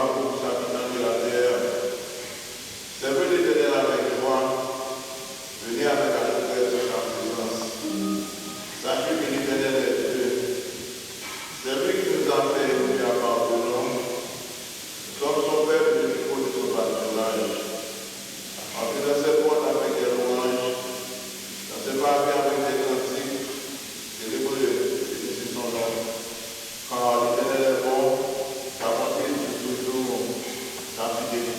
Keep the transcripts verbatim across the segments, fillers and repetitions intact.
Pour sa qui est en haut et la terre. Servez l'Éternel avec joie, venez avec allégresse dans sa présence. Sachez que l'Éternel est Dieu. C'est lui qui nous a fait et nous lui appartenons. Nous sommes son peuple et le troupeau de son pâturage. Entrez dans ses portes avec des louanges, dans ses parvis avec des cantiques. Célébrez, bénissez son nom. Car l'Éternel est bon, sa bonté dure toujours, sa fidélité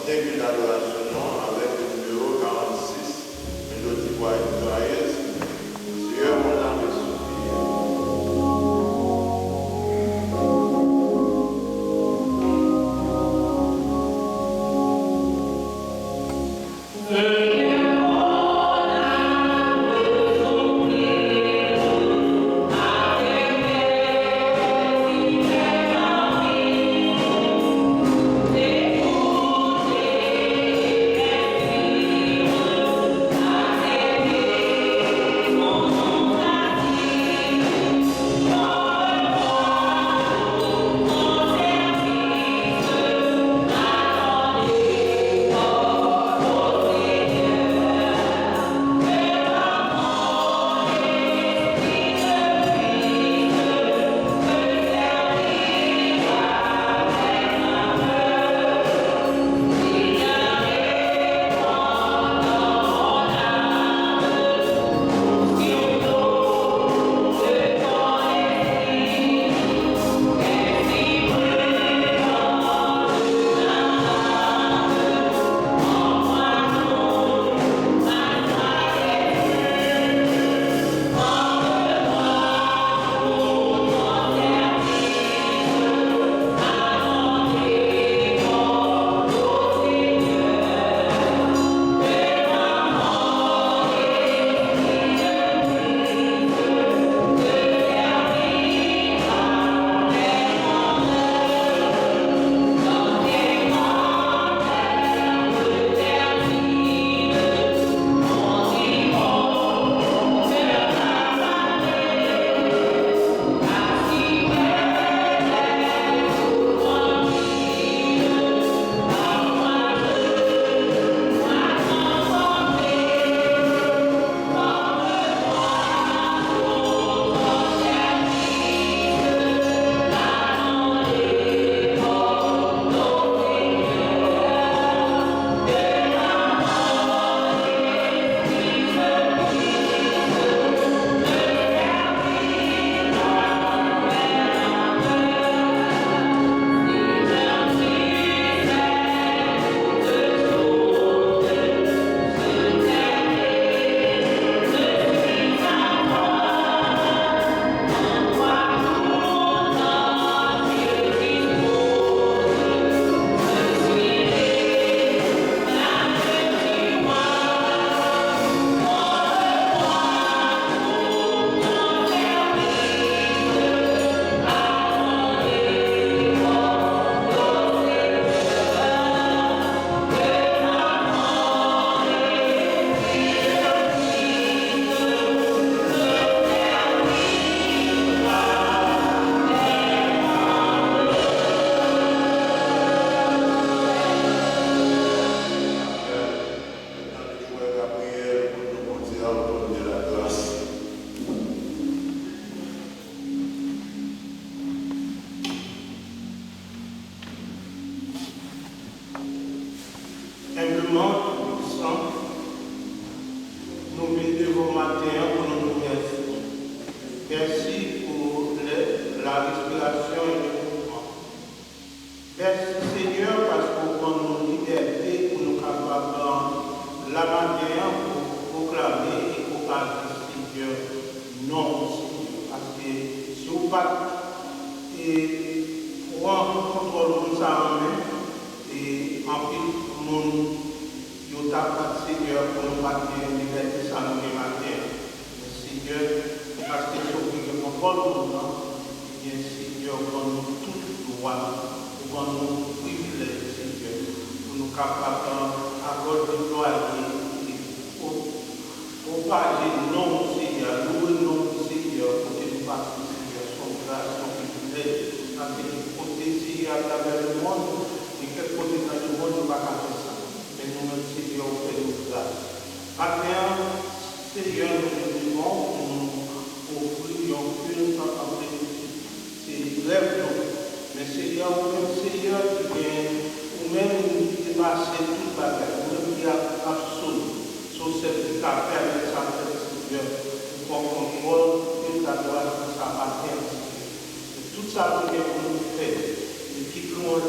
Sèkil adorasyon nou avèk nimewo karannsis, melodi Brian Dries, Seyè, mon âme est suppliée. Enbleman, Toupisan, nou vin devan w maten an pou nou di w mèsi. Mèsi pou lè, la respirasyon e le mouvman. Mèsi, Senyè, paske w ban nou libète pou nou kapab, la maten an, pou pwoklame e pwopaje, Senyè, non w, Senyè. Paske si w pa t, e, pran kontwòl moun sa a an men, e anpil moun, yo t ap bat Senyè pou nou pa t gen libète sa a nou gen maten an. Men Senyè, paske se w ki gen kontwòl moun nan, ebyen, Senyè, ou ban nou tout dwa, ou ban nou privilèj, Senyè, pou nou kapab, a gòj deplwaye, e, o, pwopaje non w, Senyè, louwe non w, Senyè, kote nou pase, Senyè, se yon gras, se yon privilèj. Paske gen kote, Senyè, atravè lemonn, gen kèk kote nan lemonn, yo pa ka fè sa. Men nou menm, Senyè, ou fè nou gras. Maten an, Senyè, nou vin devan w pou nou ofri yon kilt an gratitid. Se rèv nou. Men Senyè, ou menm Senyè ki gen, ou menm ki depase tout bagay, ou menm ki ab-, absoli. Se ou sèl ki ka pèmèt sa fèt, Senyè. Ou pran kontwòl, tout adorasyon sa maten an, Senyè. E tout sa nou gen pou nou fè, e kit lwanj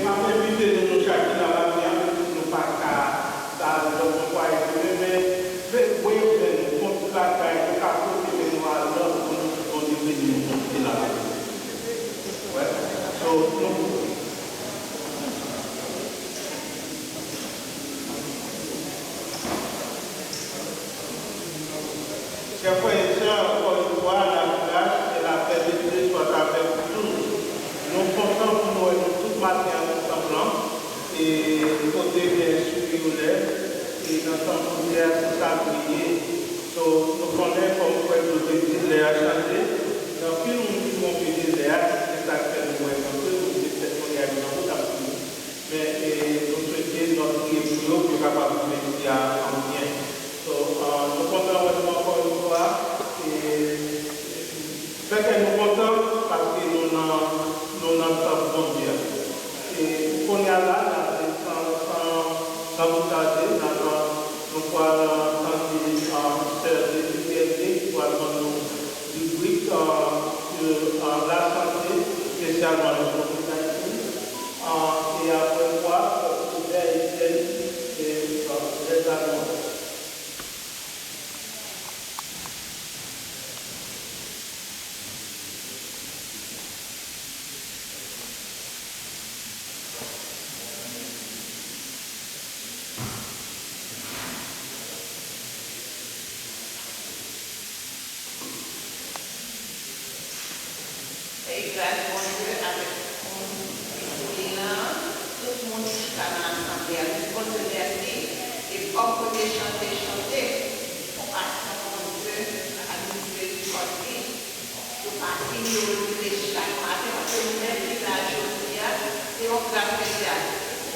M ap envite nou, nou chak ki nan lari a, menm si nou pa ka al lòt bò kwa, men, men, men, voye men nou, fè yon ti bagay, nou ka pote men nou al lòt, pou nou di Bondye beni nou, pou nou kite lari. Wè. So, nou Chè frè e sè, ankò yon fwa, lagras e lapè de Dye swa avèk nou tout. Nou kontan pou nou wè nou tout maten an ansanm lan, e kote gen souri yo lè, e nan tanp Bondye a, se sa nou ye. So, nou konnen, kòm frè Dlo te di, lè a chanje, gen anpil moun ki twonpe de lè a, se sa k fè nou wè gen anpil moun ki te fèt maryaj nan wout ap vini. Men, e, nou swete, n ap priye pou yo, pou yo kapab rive isi a an byen. So, ah, nou kontan wè nou ankò yon fwa. E, fè kè nou kontan, paske nou nan, nou nan tanp Bondye a. E, kounye a la, n ap, san, san, san plis tade, n ap, nou pral tande, ah, sè Désirée Hervé ki pral ban nou ribrik, ah, sou, ah, lasante, espesyalman nan komin Ayiti. Ah, e apre kwa, Robert Etienne, e, ah, lèzalman. Ke gras Bondye avèk moun ki sou li lan, tout moun ki chita nan asanble a, di Bondye mèsi, e an premye chante, chante, konpasyon Bondye ak mizerikòd li. Yo pa fini, yo retire chak maten, paske nou menm ki la jodi a, se yon gras ke li a.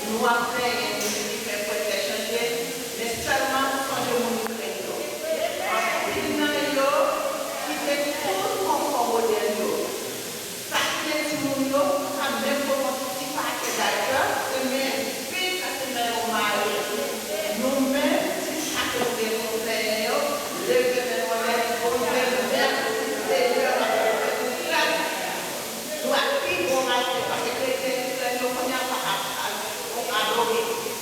Nou ap plenyen, nou di li fè pwèt lè chanje, men sèlman nou sonje moun Ikrèn yo. Anpil nan yo kite tout konfò modèn yo. Sa ki gen timoun yo, pa menm poko ti pake daypè, se men pil, paske men yo mare. Nou menm, ti sa ke nou gen pou nou plenyen yo, leve men nou anlè, di Bondye mèsi, Senyè, paske w fè nou gras. Nou ak pi bon maten, paske kretyen Ikrèn yo kounye a pa ka al adore.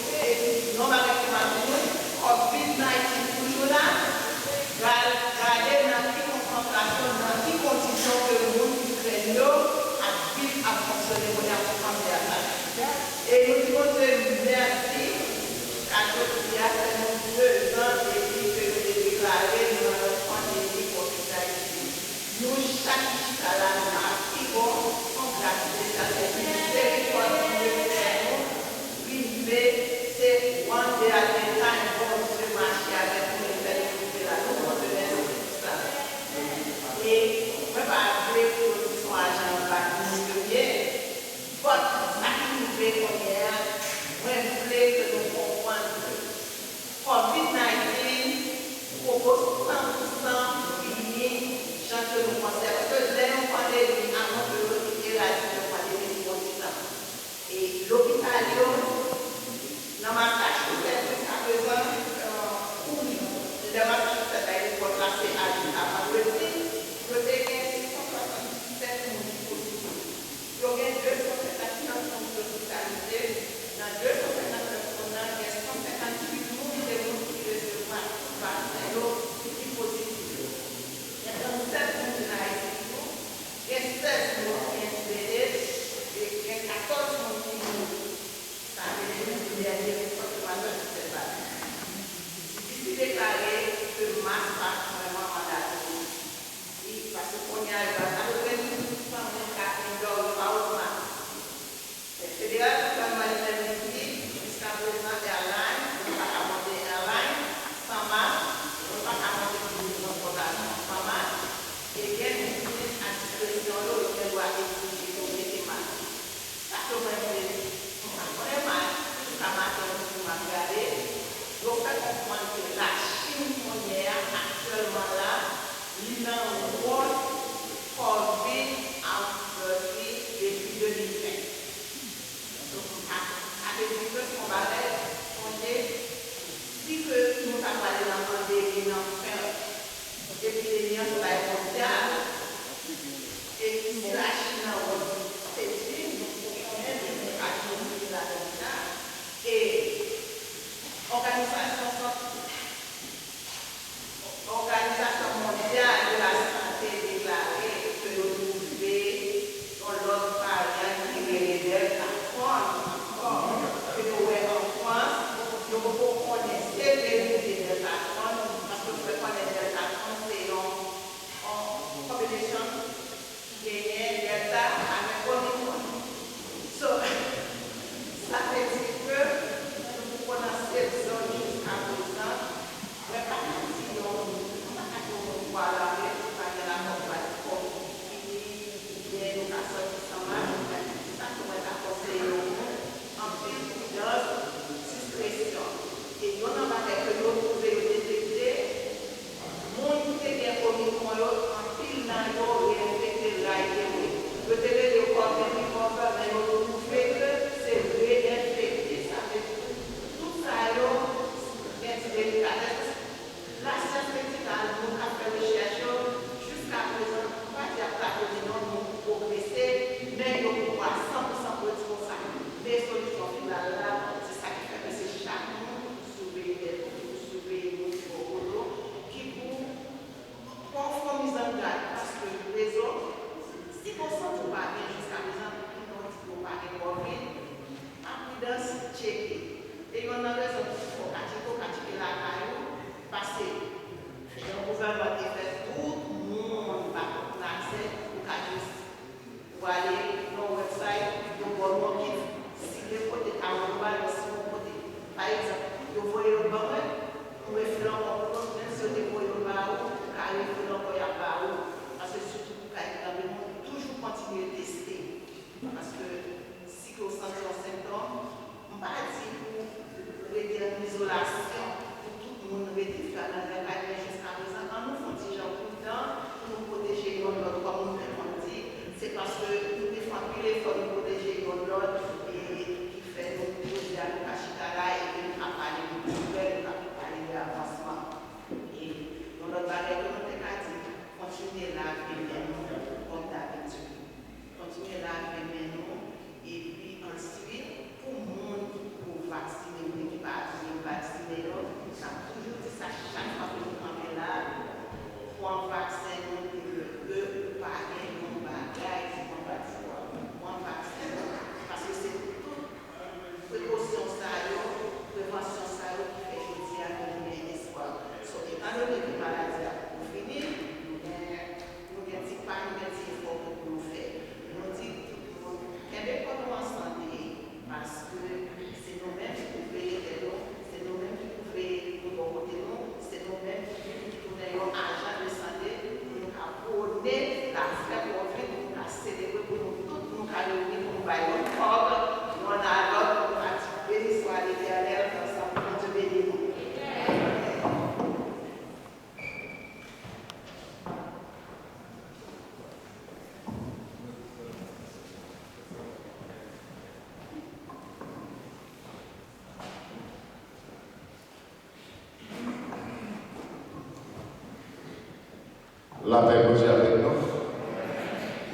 Lapè Bondye avèk nou.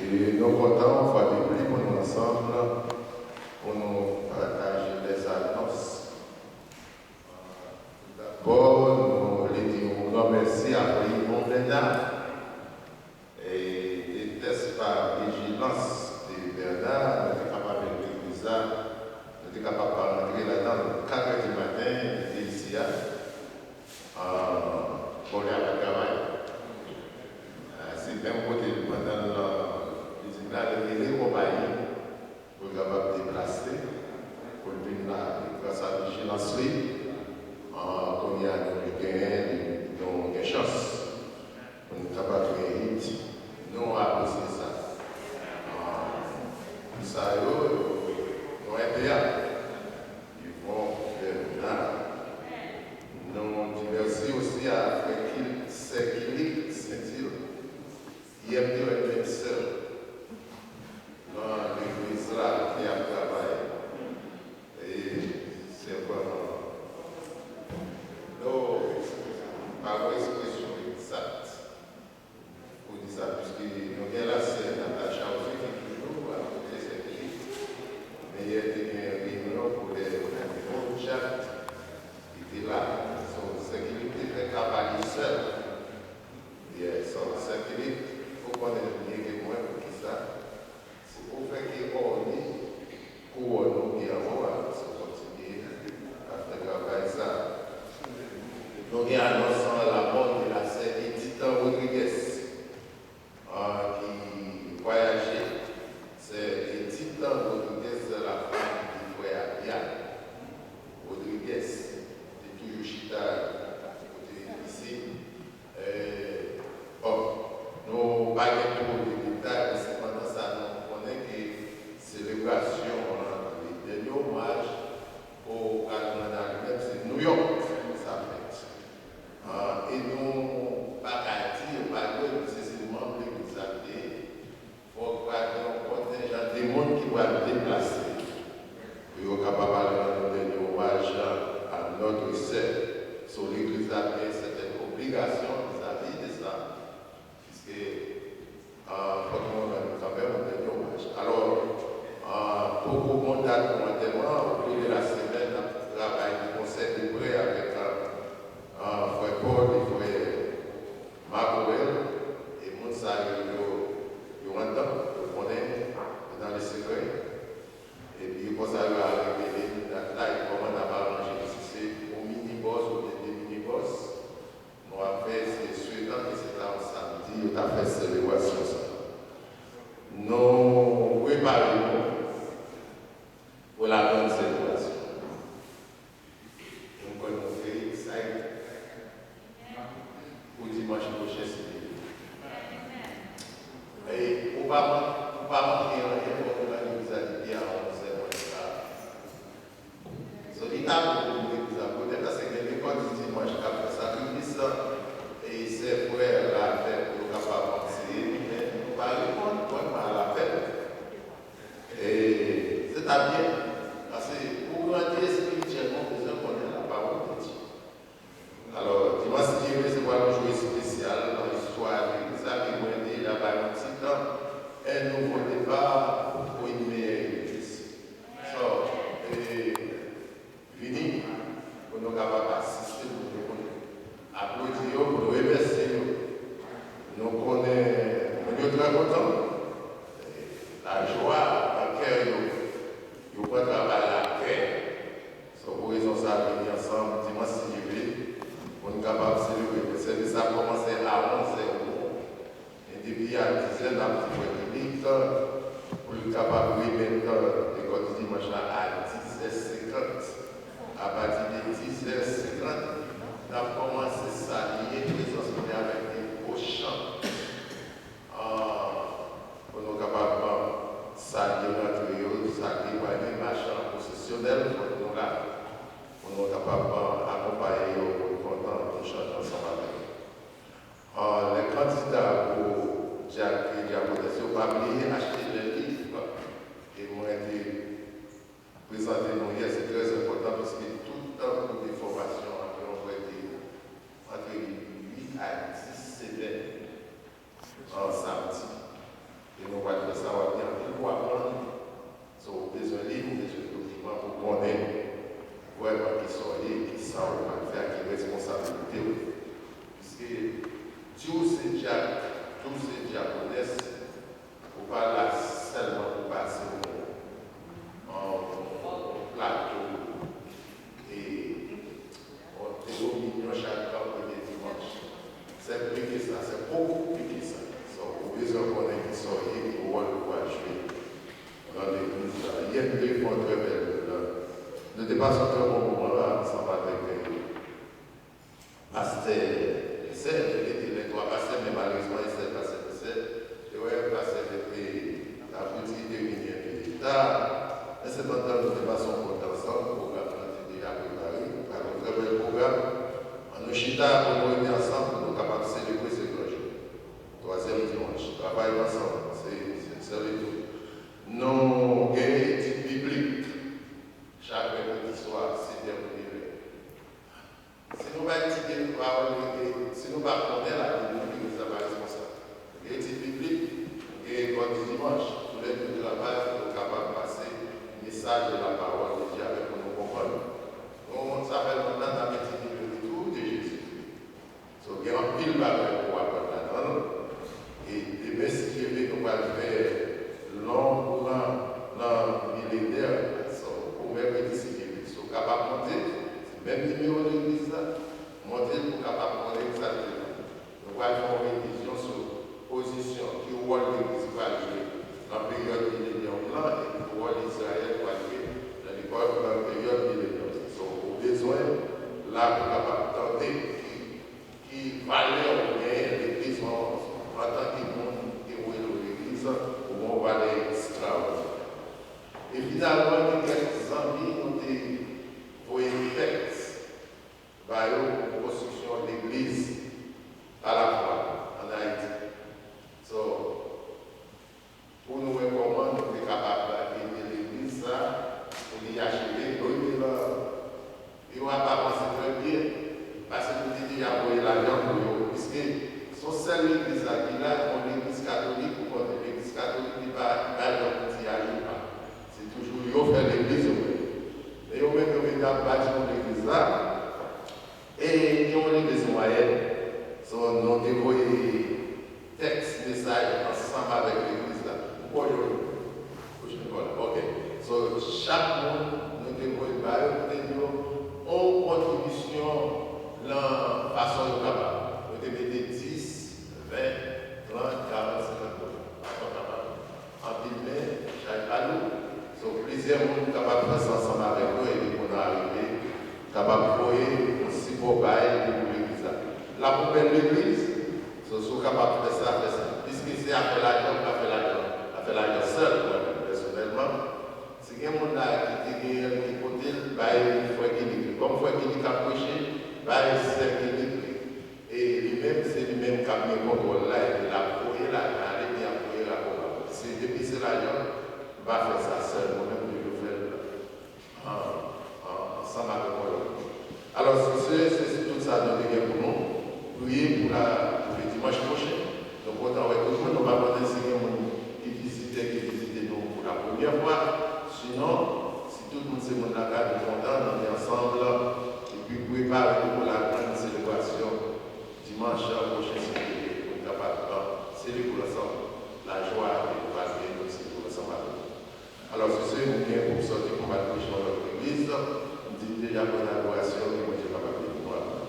E nou kontan yon fwa de pli pou nou ansanm pou nou pataje lèzanons. Dabò, nou vle di yon gran mèsi a frè Yvon Bèna. E, e tès pa vijilans de Bèna, nou te kapab vin legliz la, nou te kapab pa rantre ladan l. Kat è di maten, li te isi a. Ah, bon, li al travay. Ah, se menm kote l pandan l nan izin la, li rele konpayi pou l kapab deplase, pou l vin la. E gras a vijilans li, ah, kounye a nou genyen, nou gen chans pou n kapab gen hit. Nou apresye sa. Ah, sa yo, nou ede a. Yvon Bèna. Nou di mèsi osi a frè Kil, sè Kilik Sentil. Yè m te wè l menm sè l nan legliz la ki ap travay. E se vrèman, nou pa gen ekspresyon egzat pou di sa, piske nou gen la sè Natacha osi ki toujou akote sè Kilik. Men yè te gen reyinyon pou lè Pwofèt Jack, li te la. So, sè Kilik te fè kavalye sè l. Yes, so, sè Kilik, ou konnen l byen ke mwen, poukisa? Se pou fè ke òni kouwòn ou gen anwo a, se kontinye ap fè travay sa. Nou gen anons an lamò de la sè Edita Rodriguez, an, ki vwayaje. Sè Edita Rodriguez, la fanm de frè Abia Rodriguez, te toujou chita kote isit. Eh, bon, nou pa gen twò de detay, men sepandan sa, nou konnen ke selebrasyon an, li dènye omaj pou Gad Manda li menm, se Nouyòk pou sa fèt. Ah, e nou pa ka di, pa dwe, se, se manm legliz la ki te ye. Fòk pral gen yon kontenjan de moun ki pral deplase pou yo kapab al rann yon dènye omaj a notre sè. So, legliz la gen sètèn obligasyon vizavi de sa, piske, ah, fòk nou rann kanmenm yon dènye omaj. Alò, ah, poko gon dat pou antèman, au cours de la semaine, n ap travay de konsè de prè avèk, ah, ah, frè Paul e frè Makorèl, e moun sa yo, yo, yo anndan, yo konnen, yo nan le sekrè. Epi konsa yo a revele n dat la e kòman n ap aranje l, si se yon minibòs oubyen de minibòs nou ap fè, se swetan ke se ta yon samdi yo ta fè selebrasyon sa. Nou prepare nou pou la grann selebrasyon. Mwen kwè nou vle excited pou dimanch pwochen, si Dye vle. E ou pa man-, ou pa manke anyen, fòk ou nan legliz la depi a onz è mwen sa. So, li ta bon pou nou legliz la pote, paske gen de kò di dimanch k ap fè sakrifis, e sè frè la fè pou yo kapab anseye nou, men nou pa reponn, bon, nou pa al apèl. E se ta byen, paske pou w grandi espirityèlman, w bezwen konnen lapawòl de Dye. Alò, dimanch, si Dye vle, se pral yon jou espesyal nan istwa legliz la, ke mwen te la bay yon ti tan, un nouveau départ pour une meilleure église. So, e, vini pou nou kapab asiste, pou nou aplodi yo, pou nou remèsye yo. Nou konnen moun yo trè kontan. Lajwa nan kè yo, yo pran travay la avè. So, pou rezon sa, vini ansanm dimanch, si Dye vle, pou nou kapab selebre. Sèvis la kòmanse a onz è. Men depi a diz è, n ap di frè Kilik pou l kapab remèt lekòl di dimanch la a diz è senkant. Apati de diz è senkant, n ap kòmanse salye prezans Bondye avèk de gwo chan. Ah, pou nou kapab salye rantre yo, salye pral gen mach pwosesyonèl, fòk nou la, pou nou kapab akonpaye yo, pou n kontan, pou n chante ansanm avèk yo. Ah, lè kandida pou dyak e dyakonès yo, pa bliye achte lè liv ke mwen te prezante nou yè, se trè enpòtan, paske tout kou de fòmasyon an, ke yon frè te antre uit a dis semèn. Dyak, tou se dyakonès, ou pa la sèlman pou pase yon, yon, yon plato, e, yon, de kominyon chak premye dimanch. Se pli ke sa, se bokou pli ke sa. So, ou bezwen konnen kisa w ye, ki wòl ou pral jwe nan legliz la. Yè, nou te fè yon trè bèl, nou te pase yon trè bon moman la, ansanm avèk, e, pastè Lessèl, yo te di lè twa pastè, men malerezman, Lessèl pa se Lessèl. Te wè pastè te, te, Laverti te vini enpe ta. Men sepandan, nou te pase yon bon tan ansanm, pwogram nan te deja prepare, prepare yon trè bèl pwogram. Ann nou chita pou nou rete ansanm, pou nou kapab selebre se gran jou. Twazyèm dimanch, travay ansanm, se, se sèl etou. Nou gen etid biblik chak mèkredi swa, sèt è pou nèf è. Si nou pa etidye pawòl, e, si nou pa konnen Labib, nou, legliz la pa responsab. Gen etid biblik, gen lekòl di dimanch, toulède travay pou nou kapab pase mesaj de la parole de Dieu avèk pou nou konprann. Nou, sa fè lontan n ap etidye le retour de Jésus-Christ. So, gen anpil bagay pou w aprann ladan l. E demen, si Dye vle, nou pral fè long kouran nan milenè. So, pou mèkredi, si Dye vle. Si w kapab monte, se menm nimewo legliz la, monte l pou w kapab konnen egzakteman. Nou pral fè yon revizyon sou pozisyon, ki wòl legliz pral jwe nan peryòd milenyòm lan, e ki wòl Izrayèl pral jwe nan lekòl, nan peryòd milenyòm. So, ou bezwen la pou w kapab tande ki ki valè ou genyen legliz ou antanke moun ki woye nou legliz, ou gen yon valè ekstraòdinè. E finalman, gen kèk zanmi nou te voye tèks ba yo pou konstriksyon legliz pa lafwa ann Ayiti. So, pou nou wè kòman nou te kapab ede legliz sa pou li acheve. Nou rive nan yo ap avanse trè byen, paske nou te deja voye lajan pou yo, piske se yon sèl legliz la ki la, se yon legliz katolik, ou konnen legliz katolik li pa, li pa janm di ayen pa. Se toujou yo fè legliz yo menm. Men yo menm yo mete ap bati yon legliz la, e gen yon legliz mwayèn. So, nou te voye tèks mesaj ansanm avèk legliz la. Ou kwè yo? Ou jwenn kò la. Ok. So, chak moun, nou te voye l ba yo, nou te di yo, on kontribisyon nan fason yo kapab. Yo te mete dis, ven, trant, karant, senkant dola. Fason yo kapab. Anpil men, chay pa lou. So, plizyè moun kapab fè sa ansanm avèk nou, epi pou nou arive, kapab voye yon sipò bay pou legliz la. La pou bèl legliz, so, si w kapab fè sa, fè sa. Piske se afè lajan, m pa fè lajan, afè lajan sèl, mwen menm, pèsonèlman. Si gen moun la ki te genyen l, ki pote l bay Frè Kilik. Kòm Frè Kilik ap preche, bay Sè Kilik li. E li menm, se li menm k ap gen kontwòl la, epi l ap voye lajan ale, epi l ap voye rapò ba mwen. Se depi se lajan, m pa fè sa sèl, mwen menm m toujou fè l an, an, ansanm avèk yon lòt moun. Alò, si se, se tout sa nou te gen pou nou, priye pou la, pou le dimanch pwochen. Nou kontan wè tout moun, nou pa konnen si gen moun ki vizitè, ki vizite nou pou la premyè fwa. Sinon, si tout moun se moun lakay, nou kontan, nou te ansanm, epi prepare nou pou la grann selebrasyon dimanch pwochen, si Dye vle, pou n kapab selebre ansanm lajwa ke nou pral genyen pou selebre ansanm avèk nou. Alò, si se nou gen pou sòti pou m al preche yon lòt legliz, m di n deja konn adorasyon, ke Bondye kapab beni nou avè l.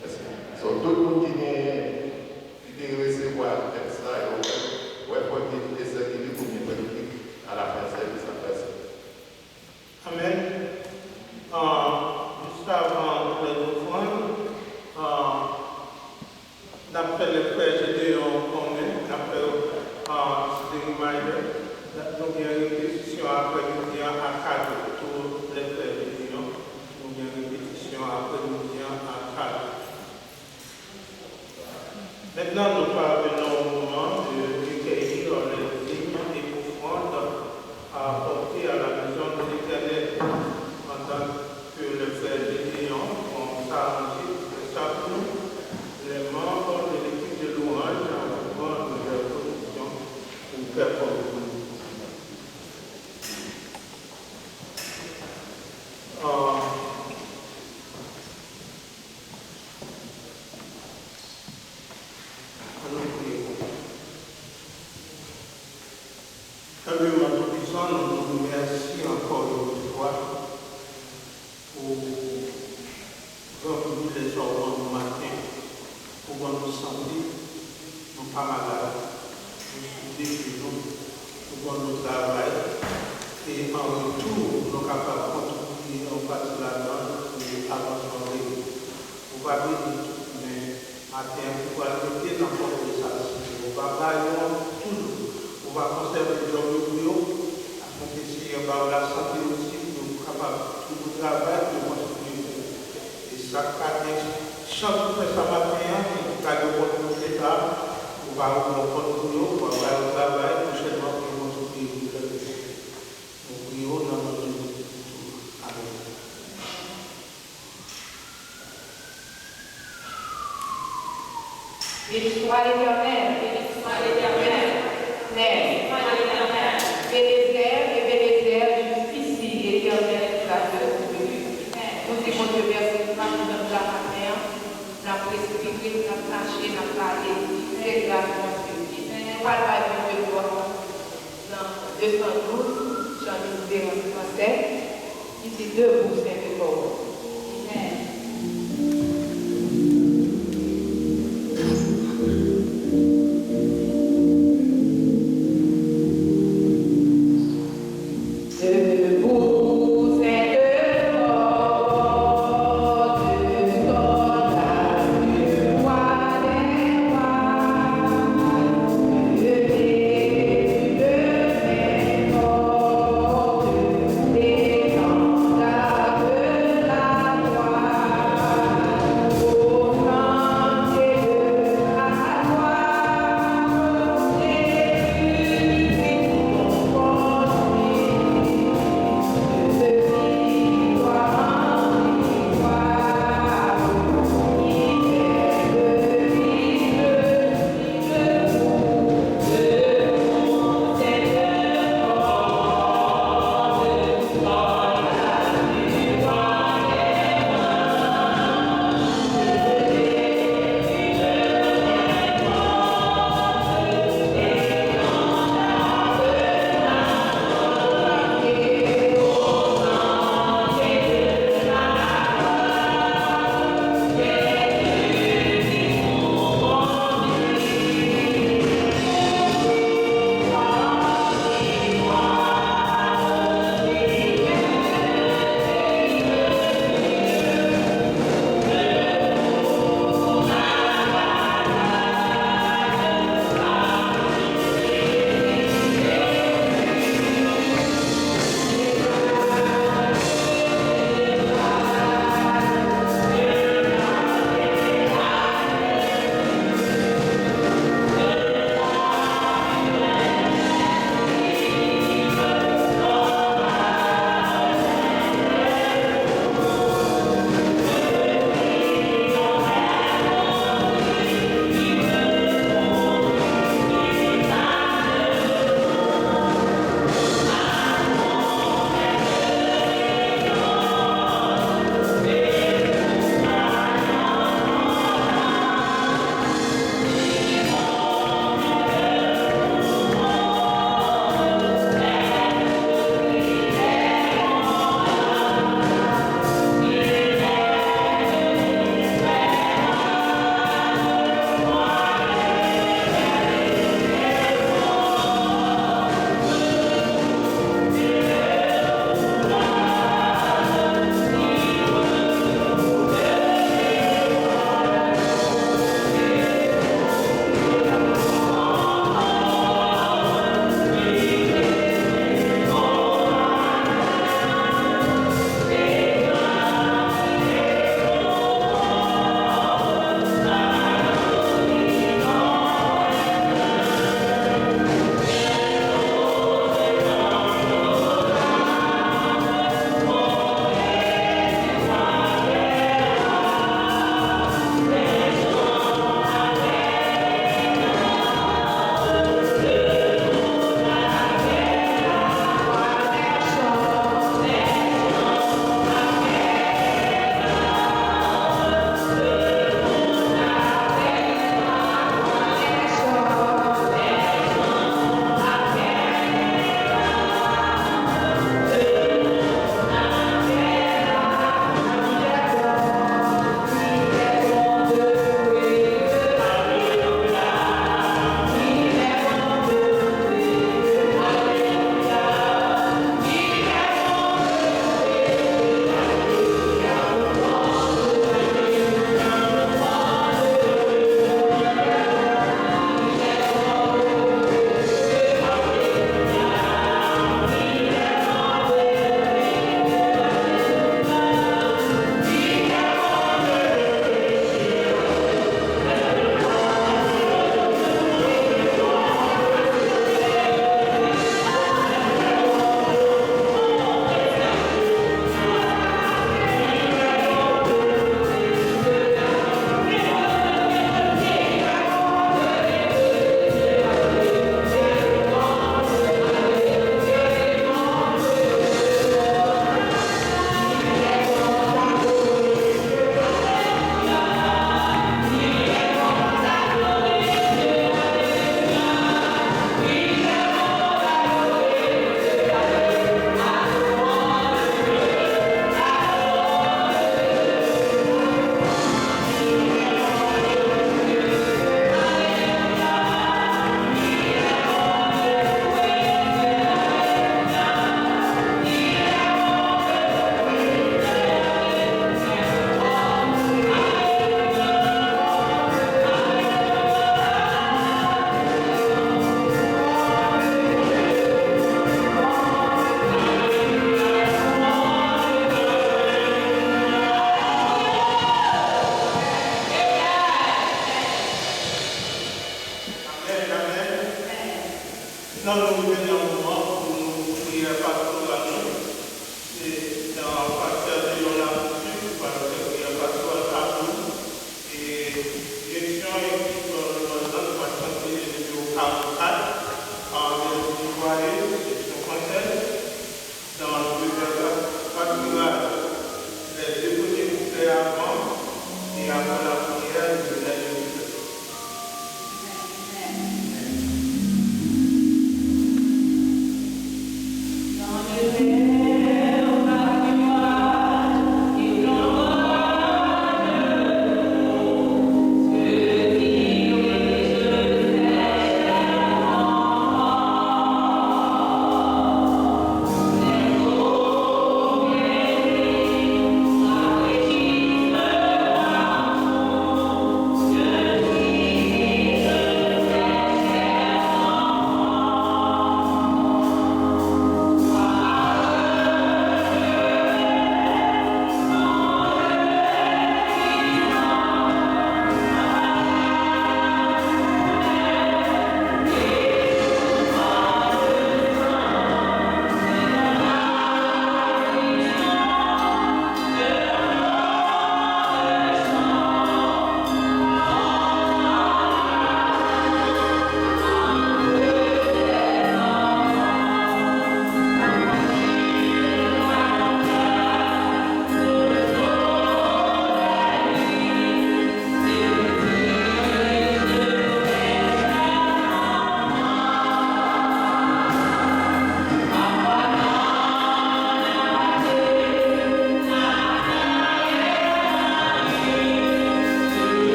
Mèsi. So, tout moun ki gen, ki te resevwa tèks la, yo wè, wè fò ki te sèvi li pou byen pran li alafen sèvis la. Mèsi. Amèn. Ah, jis avan nou lè ofrann, ah, n ap fè lè frè Gedeon konnen, n ap fè, ah, ti reminder, nou gen repetisyon aprèmidi an a kat è. Tou lè frè Gedeon, nou gen repetisyon aprèmidi an a kat è. Maintenant, nous parvenons au moment de recueillir les dîmes et offrandes à apporter à la maison de l'Éternel, en tant que le frère Gédéon, comme ça, ensuite, chacun, les membres de l'équipe de louange, en ouvrant de leur position pour faire comme vous. Euh, Ann nou Pè nou Toupisan, nou di w mèsi ankò yon lòt fwa pou gran privilèj sa w ban nou maten, pou ban nou sante, nou pa malad, nou sou de je nou, pou ban nou travay, e an retou, nou kapab kontribye yon pati ladan l pou avansman peyi. Ou va beni tout men maten an ki pral mete nan fòtrès Alsisye. Ou va gaye yo toujou. Ou va konsève djòb yo pou yo, afenke Seyè ba yo lasante osi, pou yo kapab toujou travay, pou yo kontribye pou ou. E sa k pa gen chans pou fè sa maten an, ki pa gen opòtinite sa, ou va ouvri yon pòt pou yo, ou va ba yo travay pwochènman pou yo kontribye pou lè. Nou priye w nan non de Jezi Kris. Amèn. Béni soit l'Éternel. Béni soit l'Éternel. Béni soit l'Éternel. Bénézer, Ébénézer, jusqu'ici, l'Éternel nous a secourus. Nou di Bondye mèsi pou maten an, n ap respire, n ap mache, n ap pale. Se gras Bondye. Nou pral bay Bondye glwa. Nan de san douz, Jean Espérance Francais, ki di Debout, Saint Effort. Debout, Saint Effort, du soldat du roi des rois. Nan nou rive nan moman pou nou priyè pastoral nou. Se nan pastè Léon Lapoussuit ki pral fè priyè pastoral avè nou. E direksyon ekip louwanj lan, nou pral chante nimewo karannkat, Parabèl di Vwaye, seksyon fransèz. Dans le verbe pastoral, les deux premiers couplets avant et après la prière de Daniel Joseph.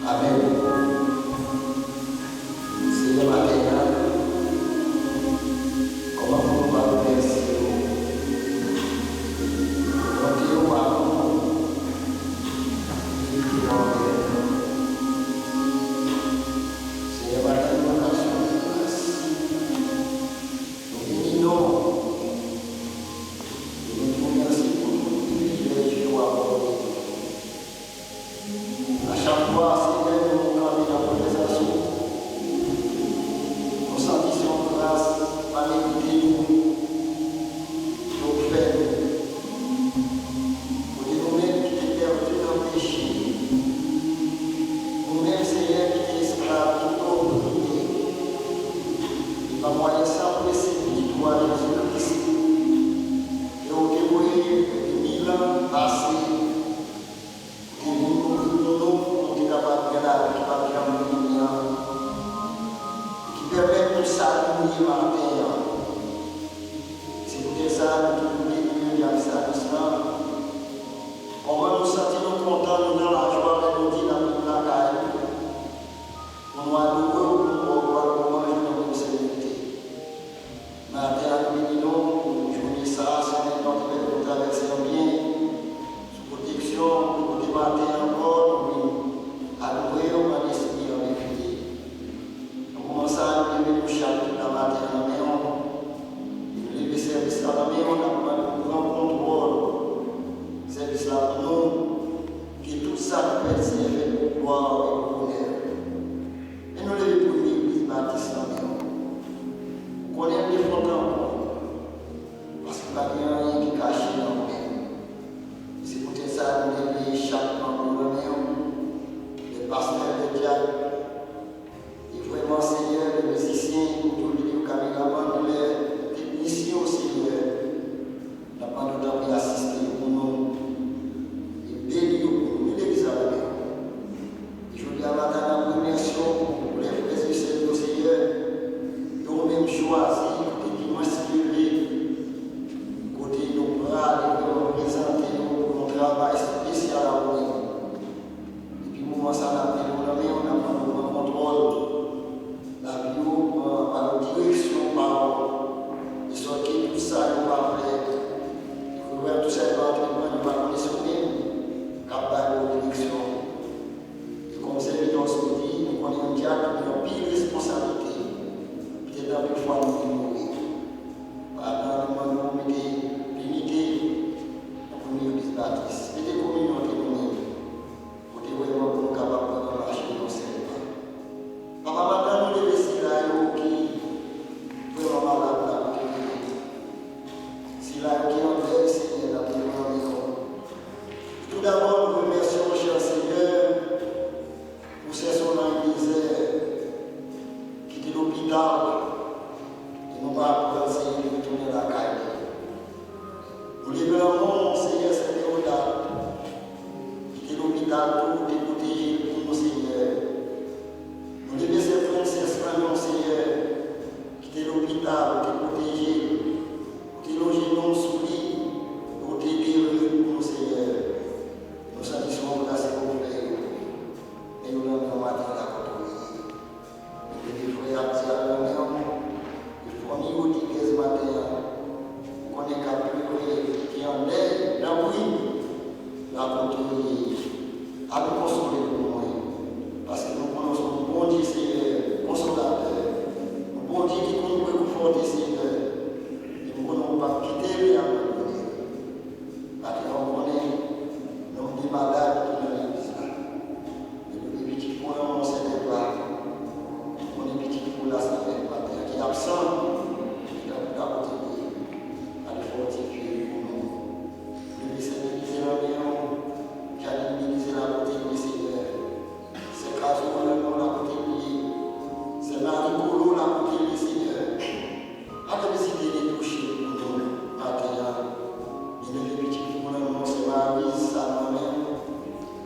Amèn. Senyè, maten an, kòman pou nou pa remèsye w? Bonte w, amou w, fidelite w anvè nou. Senyè, maten an, nou lakasyon de gras. Nou beni non w. E nou di w mèsi pou tout privilèj ke w akòde nou. A chak fwa, Senyè, nou kanpe nan prezans ou, nou santi se yon gras pa merite nou ke w fè nou. Kote nou menm ki te pèdi nan peche, nou menm, Senyè, ki te esklav, ki te oprime, e pa mwayen san presye pitit ou a, Jezi Kris, ke w te voye depi mil an pase, ki te vin mouri pou nou, pou nou te kapab gen lavi ki p ap janm fini an, e ki pèmèt nou sali nou ye maten an. Se poutèt sa, nou toujou beni Bondye ak Salis lan. Kòman nou santi nou kontan, nou nan lajwa lè nou di n ap vin lakay ou, pou nou adore w, pou nou ba w glwa, louwanj, non w, sèvitè. Maten an, nou beni non w pou jounen sa a, semèn nan te pèmèt nou travèse an byen. Batis, mete kominyon ant nou menm, kote vrèman pou nou kapab pran mache yon sèl pa. Papa, maten nou leve sila yo ki vrèman malad la, kote yo ye. Sila yo ki an dèy, Senyè, n ap leve nan men w. Toudabò, nou remèsye w, chè Senyè, pou sè Solange Eliezer, ki te lopital, e nou pa aprann, Senyè, li retounen lakay li. Nou leve nan men w, Senyè, sè Deodat, ki te lopital tou, ou te pwoteje l pou nou, Senyè. Nou leve sè Frances nan men w, Senyè, ki te lopital, ou te pwoteje l, ou te lonje men w sou li, e ou te delive l pou nou, Senyè. Nou santi se yon gras ke w fè yo. Men yo nan men w maten an la kote yo ye. Mete frè ak sè a nan men w. E fanmi Rodriguez maten an, ou konnen k ap plore, ki an dèy, nan bri, la kote yo ye. Ale konsole pou mwen. Paske nou konnen w se yon Bondye, Senyè, konsolatè. Yon Bondye ki konn rekonfòte, Senyè. E m konnen w p ap kite l e abandone l. Maten an, ou konnen nonb de malad ki nan legliz la. Men nou gen pitit pou w nan men w, Senyè, pa. Ou konnen pitit pou w la, Senyè, maten an ki absan. Ki tankou la kote li ye. Ale fòtifye l pou nou. Leve sè Belize nan men w. Janine Belize la kote li ye, Senyè. Sè Kazo nan men w la kote li ye. Sè Marie Kolo la kote li ye, Senyè. Ale vizite l e touche l pou nou maten an. Li leve pitit pou w nan men w, sè Marie sa nan men w.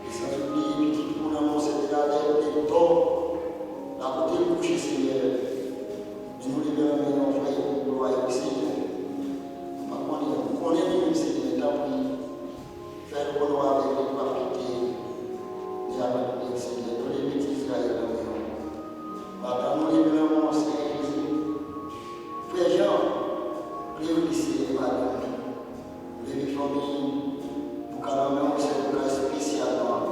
E san oubliye pitit pou w nan men w, sè Bernadette Hector. La kote l kouche, Senyè. Men nou leve nan men w, frè, pou glwa e pou Senyè. Nou pa konnen, nou konnen li menm, Senyè, tanpri. Fè l konnen w avèk li, w p ap kite li abandone l, Senyè. Nou leve ti Izrayèl nan men w. Maten an, nou leve nan men w, Senyè Jezi. Frè Jean, Cléry, Senyè, madanm li. Nou leve fanmi Bouka nan men w, sè Bouka espesyalman.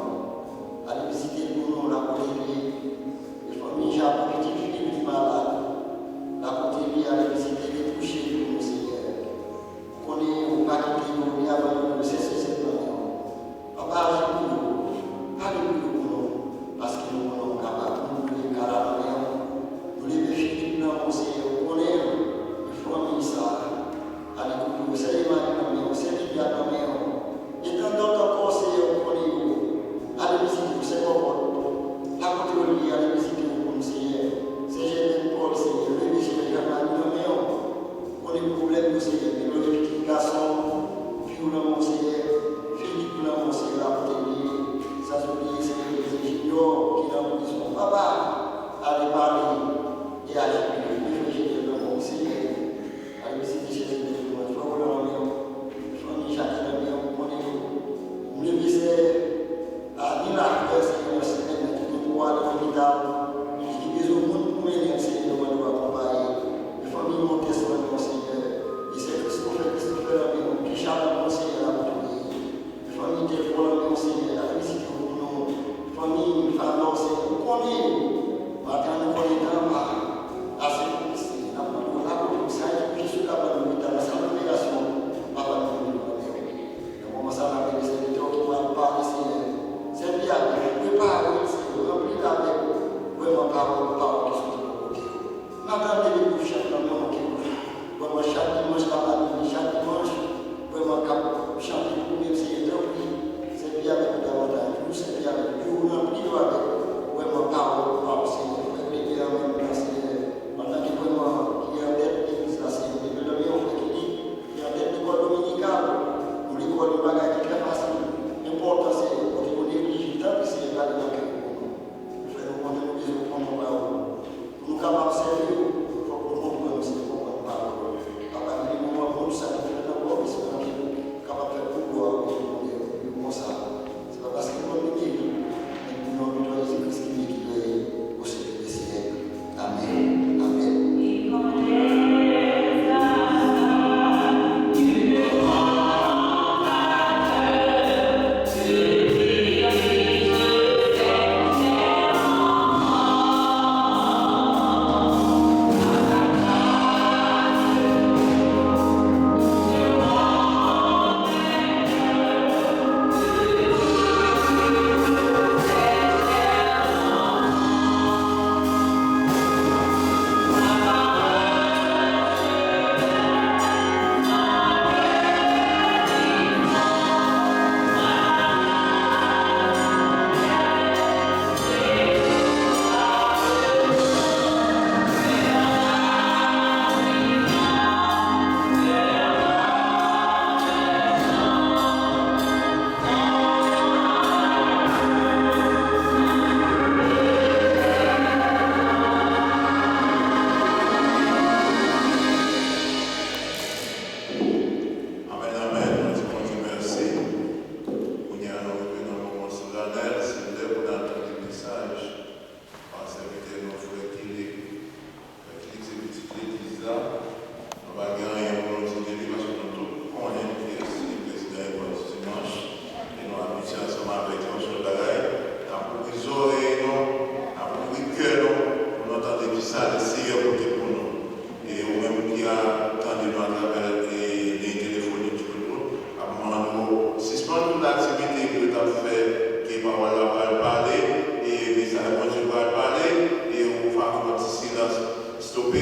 Ale vizite l pou nou, la kote li ye. E fanmi Japon, pitit fi li ki malad. La kote li ye, ale vizite l e touche l pou nou, Senyè. Ou konnen ou pa kite yo, ni abandone yo, sè Suzette nan men w. Papa, aji pou yo. Ale pou yo pou nou, paske nou konnen w kapab. Nou leve Kala nan men w. Nou leve Philippe nan men w, Senyè, ou konnen l. E fanmi sa, ale pou yo. Sè Emmanuel nan men w, sè Lydia nan men w. E tandòt ankò, Senyè, ou konnen yo. Ale vizite yo, sè Kòkòt. La kote yo ye, ale vizite yo pou nou, Senyè. Sè Jènèt Pòl, Senyè, leve Jènèt Jamali nan men w. Konnen pwoblèm yo, Senyè. Melone, pitit gason fi w nan men w, Senyè. Filip nan men w, Senyè, la kote li ye. San oubliye, Senyè, Jezi Junior ki nan prizon. Papa, ale pale e aji pou yo. Leve Junior nan men w, Senyè. Ale vizite Jezi nan men w. Frè Roland nan men w. Fanmi Jacques nan men w. Konnen yo. M leve sè Ani Laflè, Senyè, nan semèn nan ki gen pou ale lopital, ki bezwen moun pou mennen l, Senyè, nou mande w akonpaye. E fanmi Montes nan men w, Senyè. E sè Christopher, Christopher nan men w, Keisha nan men w, Senyè, la pou tounen. E fanmi Telfò nan men w, Senyè, ale vizite yo pou nou. Fanmi Fanò, Senyè, ou konnen yo. Maten an, nou konnen tan an pa ase pou li, Senyè. N ap mande w la pou nou, sa ki pou jis sou tab la lopital, ansanm operasyon, papa nou konnen yo nan men w. Nan moman sa, n ap rele sèvitè w ki pral pale, Senyè. Sèvi avèk, prepare l, Senyè, ranpli l avèk vrèman pawòl, pawòl ki soti bò kote w. N ap tande de bouch chak nan men w, ke vrèman chak dimanch k ap vini, chak dimanch, vrèman k ap chante pou ou menm, Senyè, tanpri, sèvi avèk yo davantaj, toujou sèvi avèk yo, ranpli yo avèk vrèman pawòl, pawòl, Senyè. Frè Kleber nan men w, Senyè, antanke vrèman ki an tèt legliz la, Senyè, leve nan men w, frè Kili, ki an tèt lekòl dominikal, yon lekòl, yon bagay ki trè fasil, enpòtan, Senyè, kote yo neglije, tanpri, Senyè, gade nan kè yo pou nou. Fè nou konnen nou bezwen konn yon pawòl. Pou nou kapab sèvi w, fòk nou konprann, Senyè, konprann pawòl ou. Papa, vini moman pou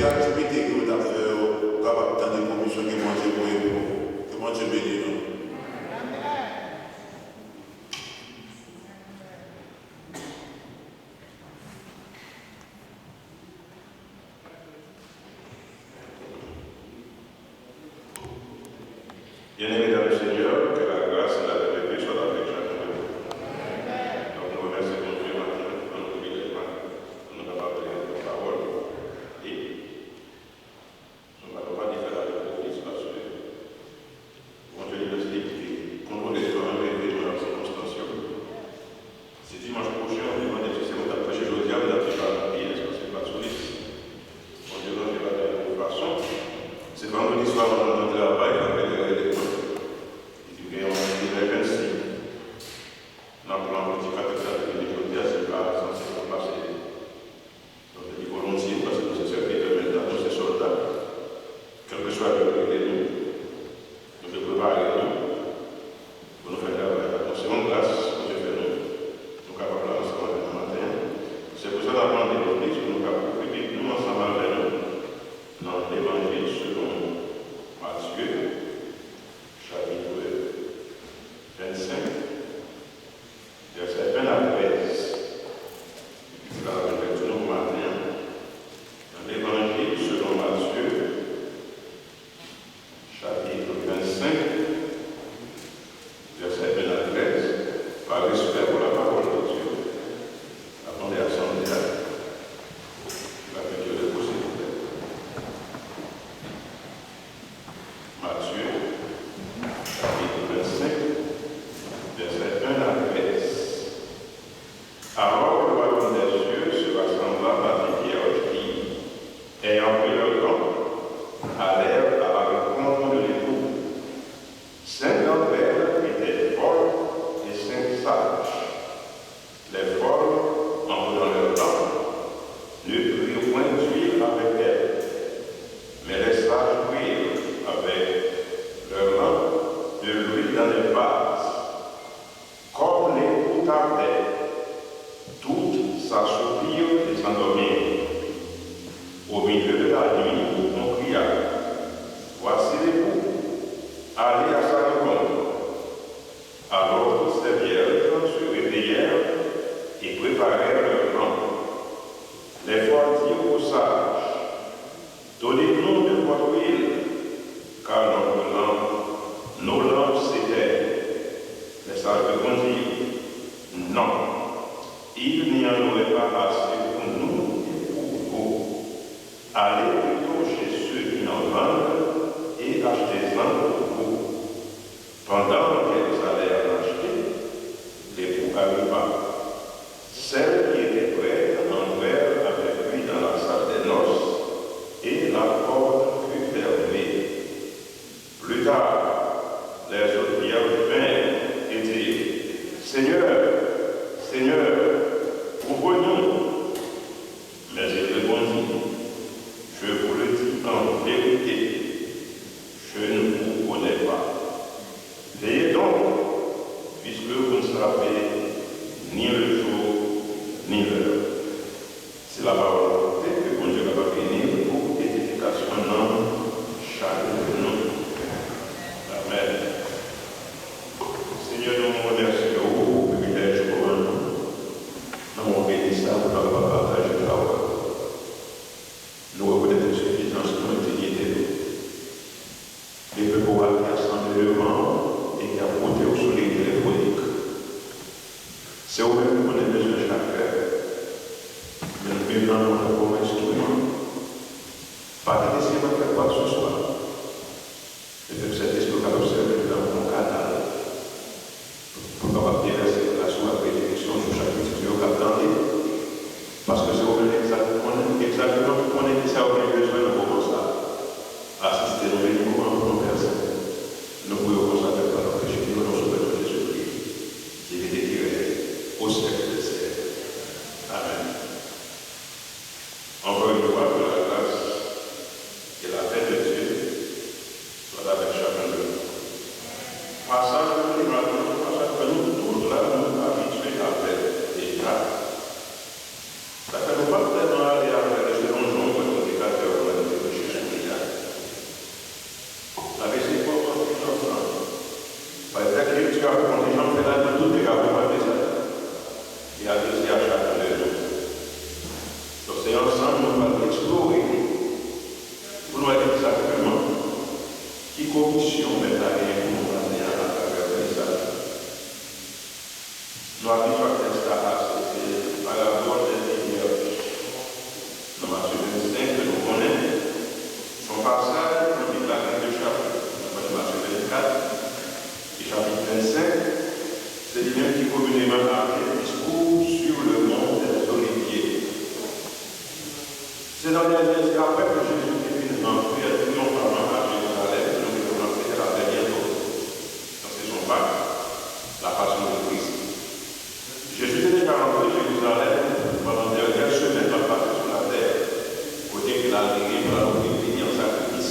Aktivite ke w t ap fè yo, ou kapab tande komisyon ke Bondye voye pou ou. Ke Bondye beni nou. Bien-aimés dans le Seigneur, que la grâce et la paix de Dieu soient avec chacun de vous. Donc, nou remèsye Bondye maten an pou ban nou privilèj maten pou nou kapab li yon pawòl. E nou pa, nou pa di fè l avèk ofis, paske Bondye li menm se li ki kontwole tan an, evenman yo, sikonstans yo. Si dimanch pwochen, ou te mande si se mwen k ap preche jodi a, m t ap di pa nan pyès, paske m pa t sou lis. Bondye ranje bagay yo yon fason. Se vandredi swa, mwen nan travay, m ap rele rele mwen. Li di m gen yon, li di lè vennsenk. Nan plan predikatè sa te vini jodi a, se pa sanse pa pase. Donk, li di volontiye, paske nou se sèvitè mentnan, nou se sòlda. Kèlkeswa lè yo rele nou, nou dwe prepare nou pou nou fè travay la. Donk, se yon gras Bondye fè nou, nou kapab la ansanm avè nou maten an. Se pou sa n ap mande Bondye pou nou ka ouvri Bib nou ansanm avè nou nan Levanjil selon Matye, chapit vennsenk, vèsè en a trèz. Se sa n ap lekti nou pou maten an. Nan Levanjil selon Matye, chapit vennsenk, vèsè en a trèz, pa respè pou la parole de Dieu. N ap mande asanble a, ki va fè ke repo, silvouplè. Matye, chapit vennsenk, vèsè en a trèz. Alors le royaume des cieux sera semblable à des vierges qui, ayant pris leur temps, allèrent à la rencontre de l'époux. Cinq d'entre elles étaient folles et cinq sages. Les folles, en prenant leur temps, ne prirent point d'huile avec elles, mais les sages prirent avec leurs lampes de l'huile dans les vases. Comme l'époux tardait, toutes s'assoupirent et s'endormirent. Au milieu de la nuit, on cria : « Voici l'époux, allez à sa rencontre. » Alors toutes ces vierges se réveillèrent et préparèrent leurs lampes. Les folles dirent aux sages : « Donnez-nous de votre huile, car notre lampe, nos lampes s'éteignent. » Les sages répondirent : « Non, il n'y en aurait pas assez pour nous et pour vous. Allez plutôt chez ceux qui en vendent et achetez-en pour vous. » Pendant qu'elles allaient en acheter, l'époux arriva. Celles qui étaient prêtes entrèrent avec lui dans la salle des noces, et la porte fut fermée. Plus tard, les autres vierges vinrent et dirent : « Seigneur, Seigneur, ouvre-nous. » Mais il répondit : « Je vous le dis en vérité, je ne vous connais pas. Veillez donc, puisque vous ne savez ni le jour, ni l'heure. » C'est la parole de Dieu. Que Bondye kapab beni pou edifikasyon nanm chak de nou. Amèn. Senyè, nou remèsye w pou privilèj ou ban nou nan moman beni sa pou nou kapab pataje pawòl ou. Nou rekonèt ensifizans nou e diyite nou. Leve pou w a ki asanble devan w e ki ap koute w sou liy telefonik. Se ou menm ki konnen bezwen chak kè. Men nou vin nan men w tankou yon enstriman. Pa kite siyèl la fè kwakseswa. Lefètke Sentespri w kapab sèvi nou tankou yon kanal pou l kapab devèse gras ou ak benediksyon sou chak pitit ou yo k ap tande. Paske se ou menm egzak, konnen, egzakteman ki konnen kisa yo gen bezwen nan moman sa a. Asiste nou, beni moman an pou nou, Pè Sen. Nou priye w konsa, Pè, pa nan peche, nan non Sovè nou, Jezikri, divite ki règne au siècle des siècles. Amèn. Encore une fois, que la grâce et la paix de Dieu soient avec chacun de nous. Pasaj nou li maten an, se yon pasaj ke nou tout la, nou abitye avè l deja. Sa fè nou p ap vrèman ale avè l selon jan w wè predikatè yo nou te ka konprann mesaj la e adrese a chak youn de nou. Donk, se ansanm nou pral eksplore pou n wè egzakteman ki komisyon Mèt la genyen pou nou maten an atravè mesaj la. Nou abitye ak tèks la ase, se parabòl dè figi vèt. Nan Matye vennsenk, ke nou konnen, se yon pasaj nan Bib la gen de chapit. Nou konnen Matye vennkat e chapit vennsenk, se li menm ki komineman aplè Discours sur le mont des Oliviers. Se nan dènye, se apre ke Jezi te fin rantre triyonfalman a Jerizalèm, ke nou te rantre a dènye zo. Donk, se yon Pak, la Passion de Christ. Jezi te deja rantre Jerizalèm pandan dènyè semèn l ap pase sou latè, kote ke l al geri pou l al ofri vini an sakrifis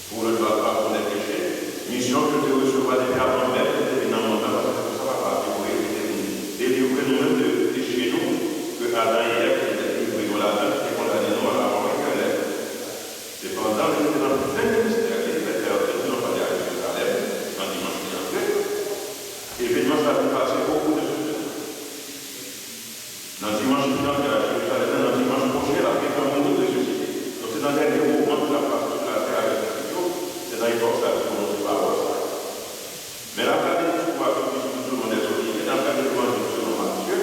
pou le dwa padon dè peche, misyon ke l te resevwa depi avan menm ke l te vin nan mond lan, paske se pou sa Papa a te voye l, ki te vin delivre nou menm de peche nou, ke Adan e Èv te delivre nou ladan, ki te kondane nou a la mò etènèl. Sepandan, li te nan fen ministè li, lè l te antre triyonfalman a Jerizalèm, nan dimanch li antre. Evenman sa a te pase au cours de ce jeûne. Nan dimanch li antre a Jerizalèm nan, nan dimanch pwochen, l ap gentan mouri, resisite. Donk, se nan dènye moman ke l ap pase sou latè avèk disip yo, se nan epòk sa a li pwononse pawòl sa a. Men l ap gade diskou a, tout diskou sou Mòn dèzolive, n ap gade Levanjil selon Matye.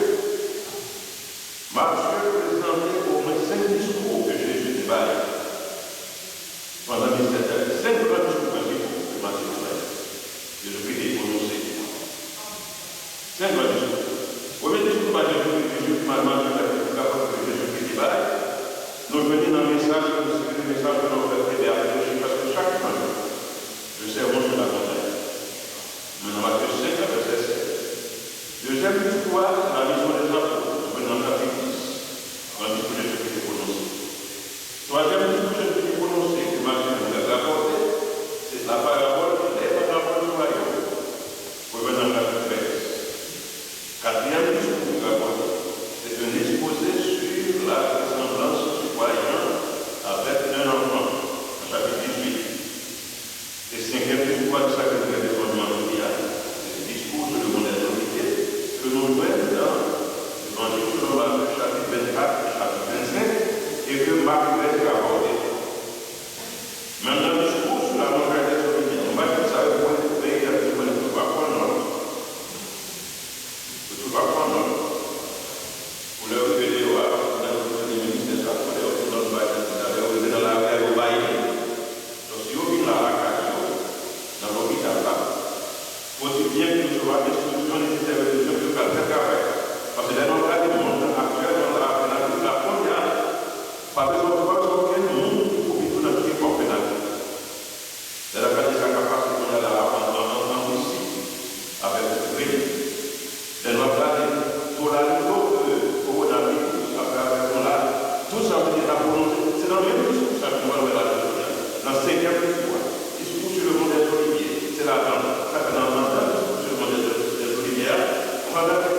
Matye prezante omwen senk diskou ke Jezi te bay pandan ministè li. Senk gran diskou prensipal ke Matye te bay. Jezikri te pwononse. Senk gran diskou. Premye diskou pa Jezikri, Jezikri, Matye, Matye, Matye, ke Jezikri te bay, nou jwenn li nan mesaj ke nou site, mesaj ke nou fè, paske chak dimanch, le sermon sur la montagne. Men nan Matye senk, nan vèsè sèt. Dezyèm diskou a, se la mission des apôtres, nou jwenn nan chapit dis, gran diskou Jezikri te pwononse. Twazyèm diskou Jezikri te pwononse, ke Matye menm rapòte, se la parabòle des paraboles du royaume, nou jwenn nan chapit trèz. Katriyèm diskou li rapòte, se un exposé sur la ressemblance du croyant avec un enfant, nan chapit dizuit. E senkyèm diskou a, se sa ke nou gen devan nou an jodi a, se Discours sur le mont des Oliviers, ke nou jwenn nan Levanjil selon Matye, chapit vennkat e chapit vennsenk, e ke Mak trèz rapòte. Men nan Discours sur la montagne des Oliviers, nou pa di sa yo pou, pou, pou, pou tout pa pran nòt. Yo tou pa pran nòt. Pou lè yo rive deyò a, paske lè yo fin fini ministè sa, pou lè yo fin nan bay kandida, lè yo rive nan lari a, yo bay li. Donk, si yo vin la lakay yo, nan lopital la, fò di byen ke yo resevwa enstriksyon nesesè yo bezwen pou yo ka fè travay la. Paske lè n ap gade mond lan aktyèlman la, Penatik la kounye a, pa bezwen, pa bezwen okenn moun ki pou vin pou nan ki epòk Penatik. Lè n ap gade sa k ap pase kounye a la an, an, an, an Risi avèk Ikren, lè n ap gade to la nivo de kowonaviris atravè nou la, tout sa yo te deja pwononse, se nan menm diskou sa ke nou pral wè la jodi a, nan senkyèm diskou a, Discours sur le mont des Oliviers, se ladan, sa fè nan, nan, nan Discours sur le mont des, des Oliviers a, nou pral gade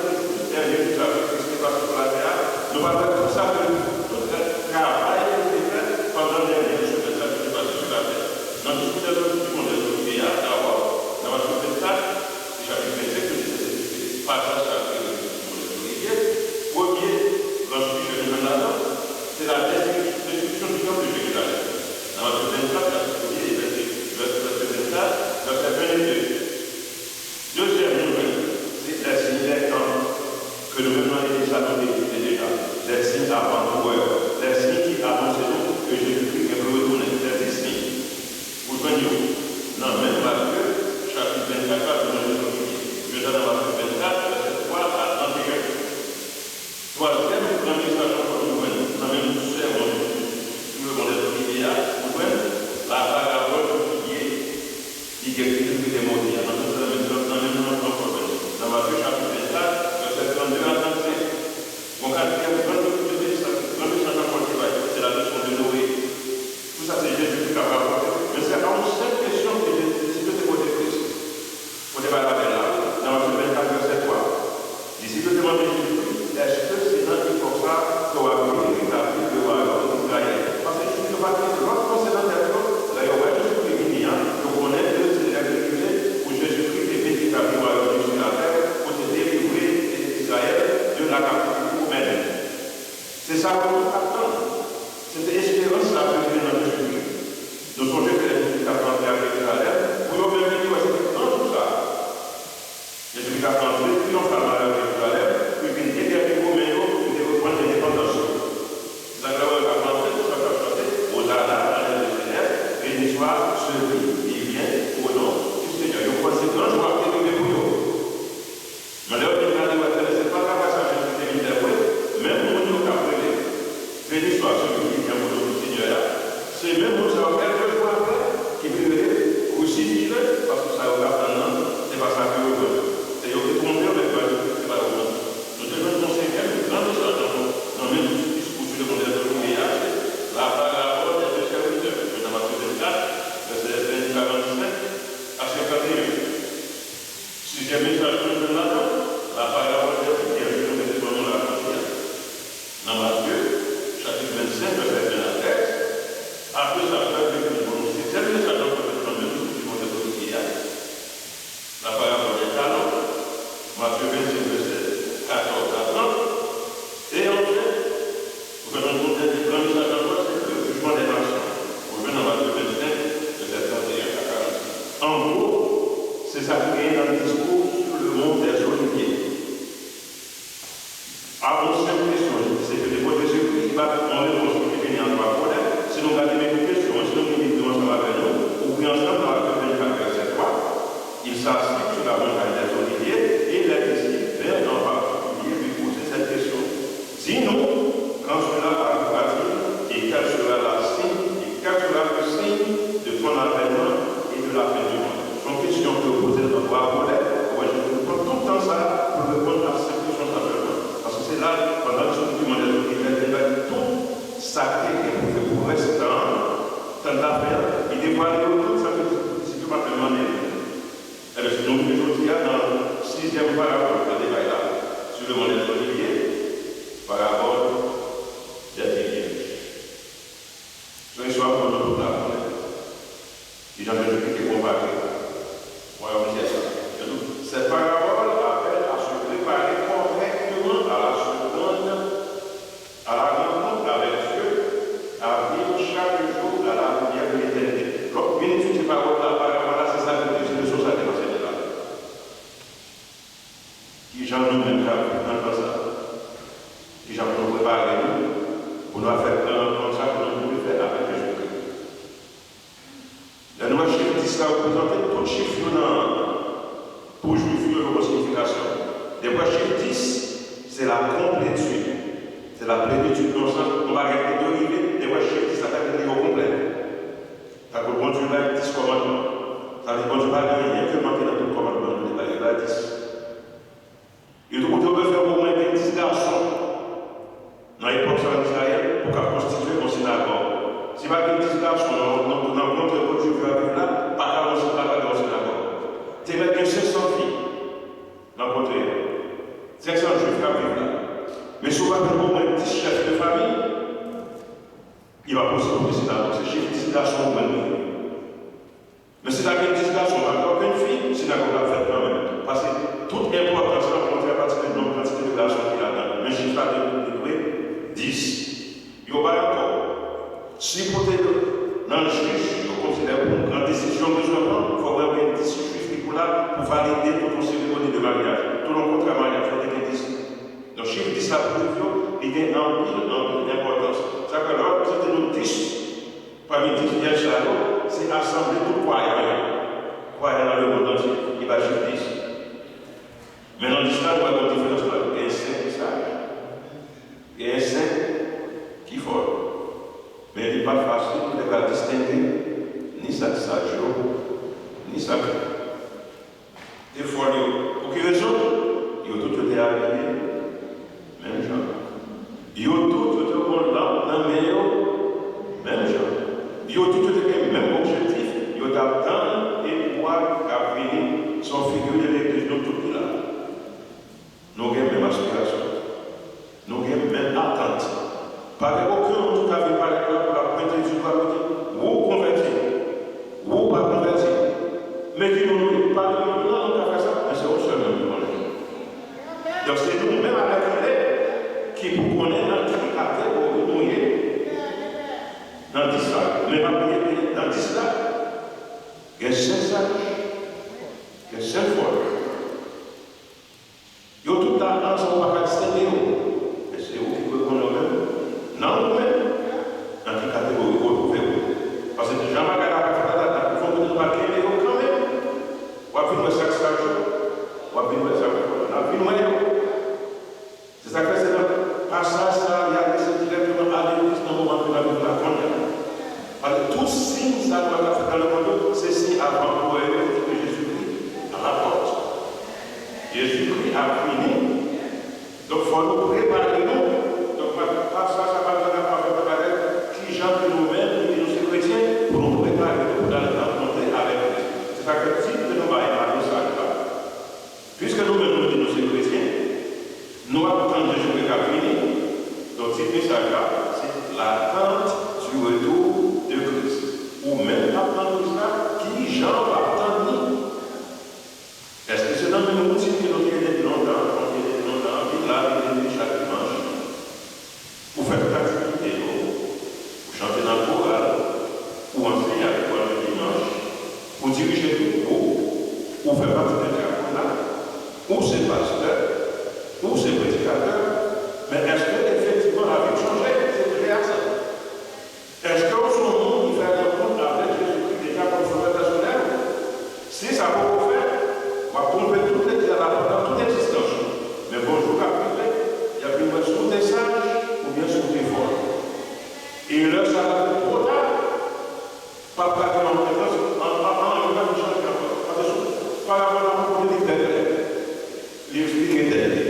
dènye jou sa ke Kris te pase sou latè a, nou pral wè tout sa ke, tout travay ke li te fè pandan dènye semèn sa ke li te pase sou latè. Nan Discours des Oliviers, Discours des Oliviers a, dabò, nan Matye vennkat e chapit vennsenk, nou te sezi pasaj sa ki rele Discours des Oliviers. Premye gran sijè nou jwenn ladan, se la destruction, destruction du temple de Jérusalem. Nan Matye vennkat, chapit premye, vèsè, vèsè, vèsè vennkat, vèsè vennde. Dezyèm, nou jwenn, se lè siy dè tan ke nou menm nan legliz la nou te etidye deja. Lè siy avan kouwè, lè siy ki anonse nou ke Jezikri gen pou retounen. Sèz siy. Ou jwenn yo nan menm Matye, chapit vennkat la, nou jwenn yo sou Bib. Ou jwenn sa nan Matye vennkat, vèsè twa a trannteyen. Twazyèm gran mesaj ankò nou jwenn nan menm sèmon sur le mont des Oliviers a, ou jwenn la parabole du figuier. Li gen, li gen ki te modi a, nan menm, nan menm, nan menm, nan menm, nan menm, nan Matye chapit vennkat, vèsè trannde a trannsenk. Bon, katriyèm gran mesaj, gran mesaj K ap rantre triyonfalman avèk Jerizalèm pou l vin degèpi Women yo pou te reprann endepandans yo. Se sa k fè w wè k ap rantre, tout sa k ap chante, Ozana dans les haies du Seigneur, béni soit celui qui vient au nom du Seigneur. Yo kwè se gran jwa k te rive pou yo. Men lè yo vin gade, yo wè se pa travay sa Jezi te vin fè vre, menm moun yo k ap rele, Béni soit celui qui vient au nom du Seigneur la, se menm moun sa yo kèlke jou apre ki vin rele, Krisifiye l, paske sa yo t ap tann nan, se pa sa ke yo jwenn. Se yo ki twonpe yo, men pa yo, se pa yo menm. Nou te jwenn yon senkyèm gran mesaj ankò nan menm diskou sou lemonn dèzolive a, se la parabole des deux serviteurs, nan Matye vennkat, vèsè karannsenk a senkanteyen. Sizyèm mesaj ke nou jwenn ladan, la parabole des vierges, nou mete ban nou la jodi a. Nan Matye, chapit vennsenk, vèsè ven a trèz, apre sa, Jezi vin ban nou sizyèm mesaj ankò nan menm diskou sou lemonn dèzolive a, la parabole des talents, Matye vennsenk, vèsè katòz a trant, e anfen, nou jwenn yon dènye gran mesaj ankò, se le jugement des nations. Ou jwenn nan Matye vennsenk, vèsè trannteyen a karannsis. An gwo, se sa ki genyen nan diskou sou lemonn dèzolive. Avè yon senp kesyon, se ke devan Jezikri, li ba yon repons ki te vini an twa volè. Si nou gade menm kesyon an, si nou gen Bib nou ansanm avè nou, ouvri ansanm nan Matye vennkat, vèsè twa, Il s'assit sur la montagne des Oliviers et les disciples vinrent en particulier lui poser cette question. Dis-nous, quand cela arrivera-t-il et quel sera la signe, et quel sera le signe de ton avènement et de la fin du monde? Se yon kesyon ke yo poze l nan twa volè, ou wè Jezi te pran tout tan sa a pou l reponn a senp kesyon sa a sèlman. Paske se la, pandan diskou lemonn dèzolive a, li te bay tout sa k te gen pou fè pou rès tan an, tan lafen an, li devwale yo tout sa ke disip yo pa t menm mande l. Ebyen, si nou rive jodi a nan sizyèm parabòl ke l te bay la, sou lemonn dèzolive, parabòl dèzolive. Se yon istwa pou nou tout la konnen. Kijan Jezikri te konpare wayòm syèl la? Cette parabole appelle à se préparer correctement à la seconde, à la rencontre avec Dieu, à vivre chaque jour à la lumière de l'éternité. Lòt minit sou ti pawòl la, parabòl la, se sa ki di, se leson sa ki anseye la. Kijan nou menm k ap viv nan tan sa a? Kijan pou nou prepare nou pou nou al fè gran rankont sa ke nou dwe fè avèk Jezikri? Lè nou wè chif dis la reprezante tout chif yo nan, pou Jwif yo, yo gon siyifikasyon. Lè w wè chif dis, se la konpletid. Se la plenitid nan sans, yon bagay ki dwe rive, lè w wè chif dis la, sa vle di yo konplè. Tankou Bondye bay dis kòmandman. Sa vle di Bondye pa gen anyen ke manke nan tout kòmandman yo te bay yo la, dis. Yo te koute yo bezwen omwen gen dis gason nan epòk sa an Izrayèl pou ka konstitye yon sinagòg. Si pa gen dis gason nan, nan, nan kontre kote Jwif yo ap viv la, pa ka yon, pa ka gen yon sinagòg. Te mèt gen senk san fi nan kontre a. Senk san Jwif k ap viv la. Men si w pa jwenn omwen dis chèf de fanmi, li pa posib pou gen sinagòg. Se chif dis gason ou jwenn li. Men si ta gen dis gason, pa gen okenn fi, sinagòg la ap fèt kanmenm. Paske tout enpòtans lan, Bondye a pa tire nonb kantite de gason ki ladan l. Men chif la te, te dwe dis. Yo bay ankò. Si pou te nan jij yo konsidere pou yon gran desizyon bezwen pran, fòk gen dis Jwif ki pou la pou valide tout yon seremoni de maryaj, tout yon kontra maryaj, fòk te gen dis. Donk, chif dis la pou Jwif yo, li gen anpil, anpil enpòtans. Sa fè, lè w ap prezante nou dis, pami dis vyèj sa yo, se asanble tout kwayan yo. Kwayan nan lemonn antye, ki bay chif dis. Men nan dis la, nou wè gon diferans, gen senk ki saj, gen senk ki fòl. Men li pa fasil pou te ka distenge ni sa k saj yo, ni sa k te fòl yo. Pou ki rezon? Yo tout yo te abiye menm jan. Yo tout yo te gon lanp nan men yo menm jan. Yo tout yo te gen menm objektif. Yo t ap tann epwa k ap vini. Se yon figi de legliz nou tout ki la. Nou gen menm aspirasyon. Nou gen menm atant. Pa gen okenn moun ki ka vin parèt la pou l ap pwente di dwa pou di, "Ou konvèti. Ou pa konvèti." Men ki moun ou ye? Pa gen moun nan nou ka fè sa, men se yon sèl moun ki konnen. Donk, se nou menm alèkile ki pou konnen nan ki kategori nou ye nan dis la. Men pa bliye ke nan dis la, gen senk saj, gen senk fòl. Sa nou wè k ap fèt nan lemonn yo, se siy avan kouwè yo ki di ke Jezikri a la pòt. Jezikri ap vini. Donk, fò nou prepare nou. Donk, pa, pa, sa, sa pa bezwen ap fè nou parèt kijan ke nou menm, ki di nou se kretyen, pou nou prepare nou pou n al rankontre avèk Kris. Se sa k fè tit ke nou bay nan mesaj la. Piske nou menm nou di nou se kretyen, nou ap tann Jezikri k ap vini. Donk, tit mesaj la, se L'attente du retour de Christ. Ou menm k ap tann Kris la, kijan w ap tann li? Èske se nan menm woutin ke nou te ye depi lontan, nou te ye depi lontan, vin la, vin legliz chak dimanch? Ou fè tout aktivite yo, ou chante nan koral, ou anseye a lekòl le dimanch, ou dirije tout gwoup, ou fè pati de dyakona, ou se pastè, ou se predikatè, men èske efektivman lavi w chanje? Se vrè a sa. Èske w se yon moun ki fè rankontre avèk Jezikri deja kòm Sovè pèsonèl? Si sa poko fèt, w ap twonpe tout legliz a la pandan tout egzistans ou. Men bon jou k ap rive, y ap vin wè si w te saj oubyen si w te fòl. E lè sa a twò ta, p ap ka gen yon repons, an, an, anyen p ap chanje ankò. Paske sou, parabòl la montre li trè klè. Li eksplike tèt li.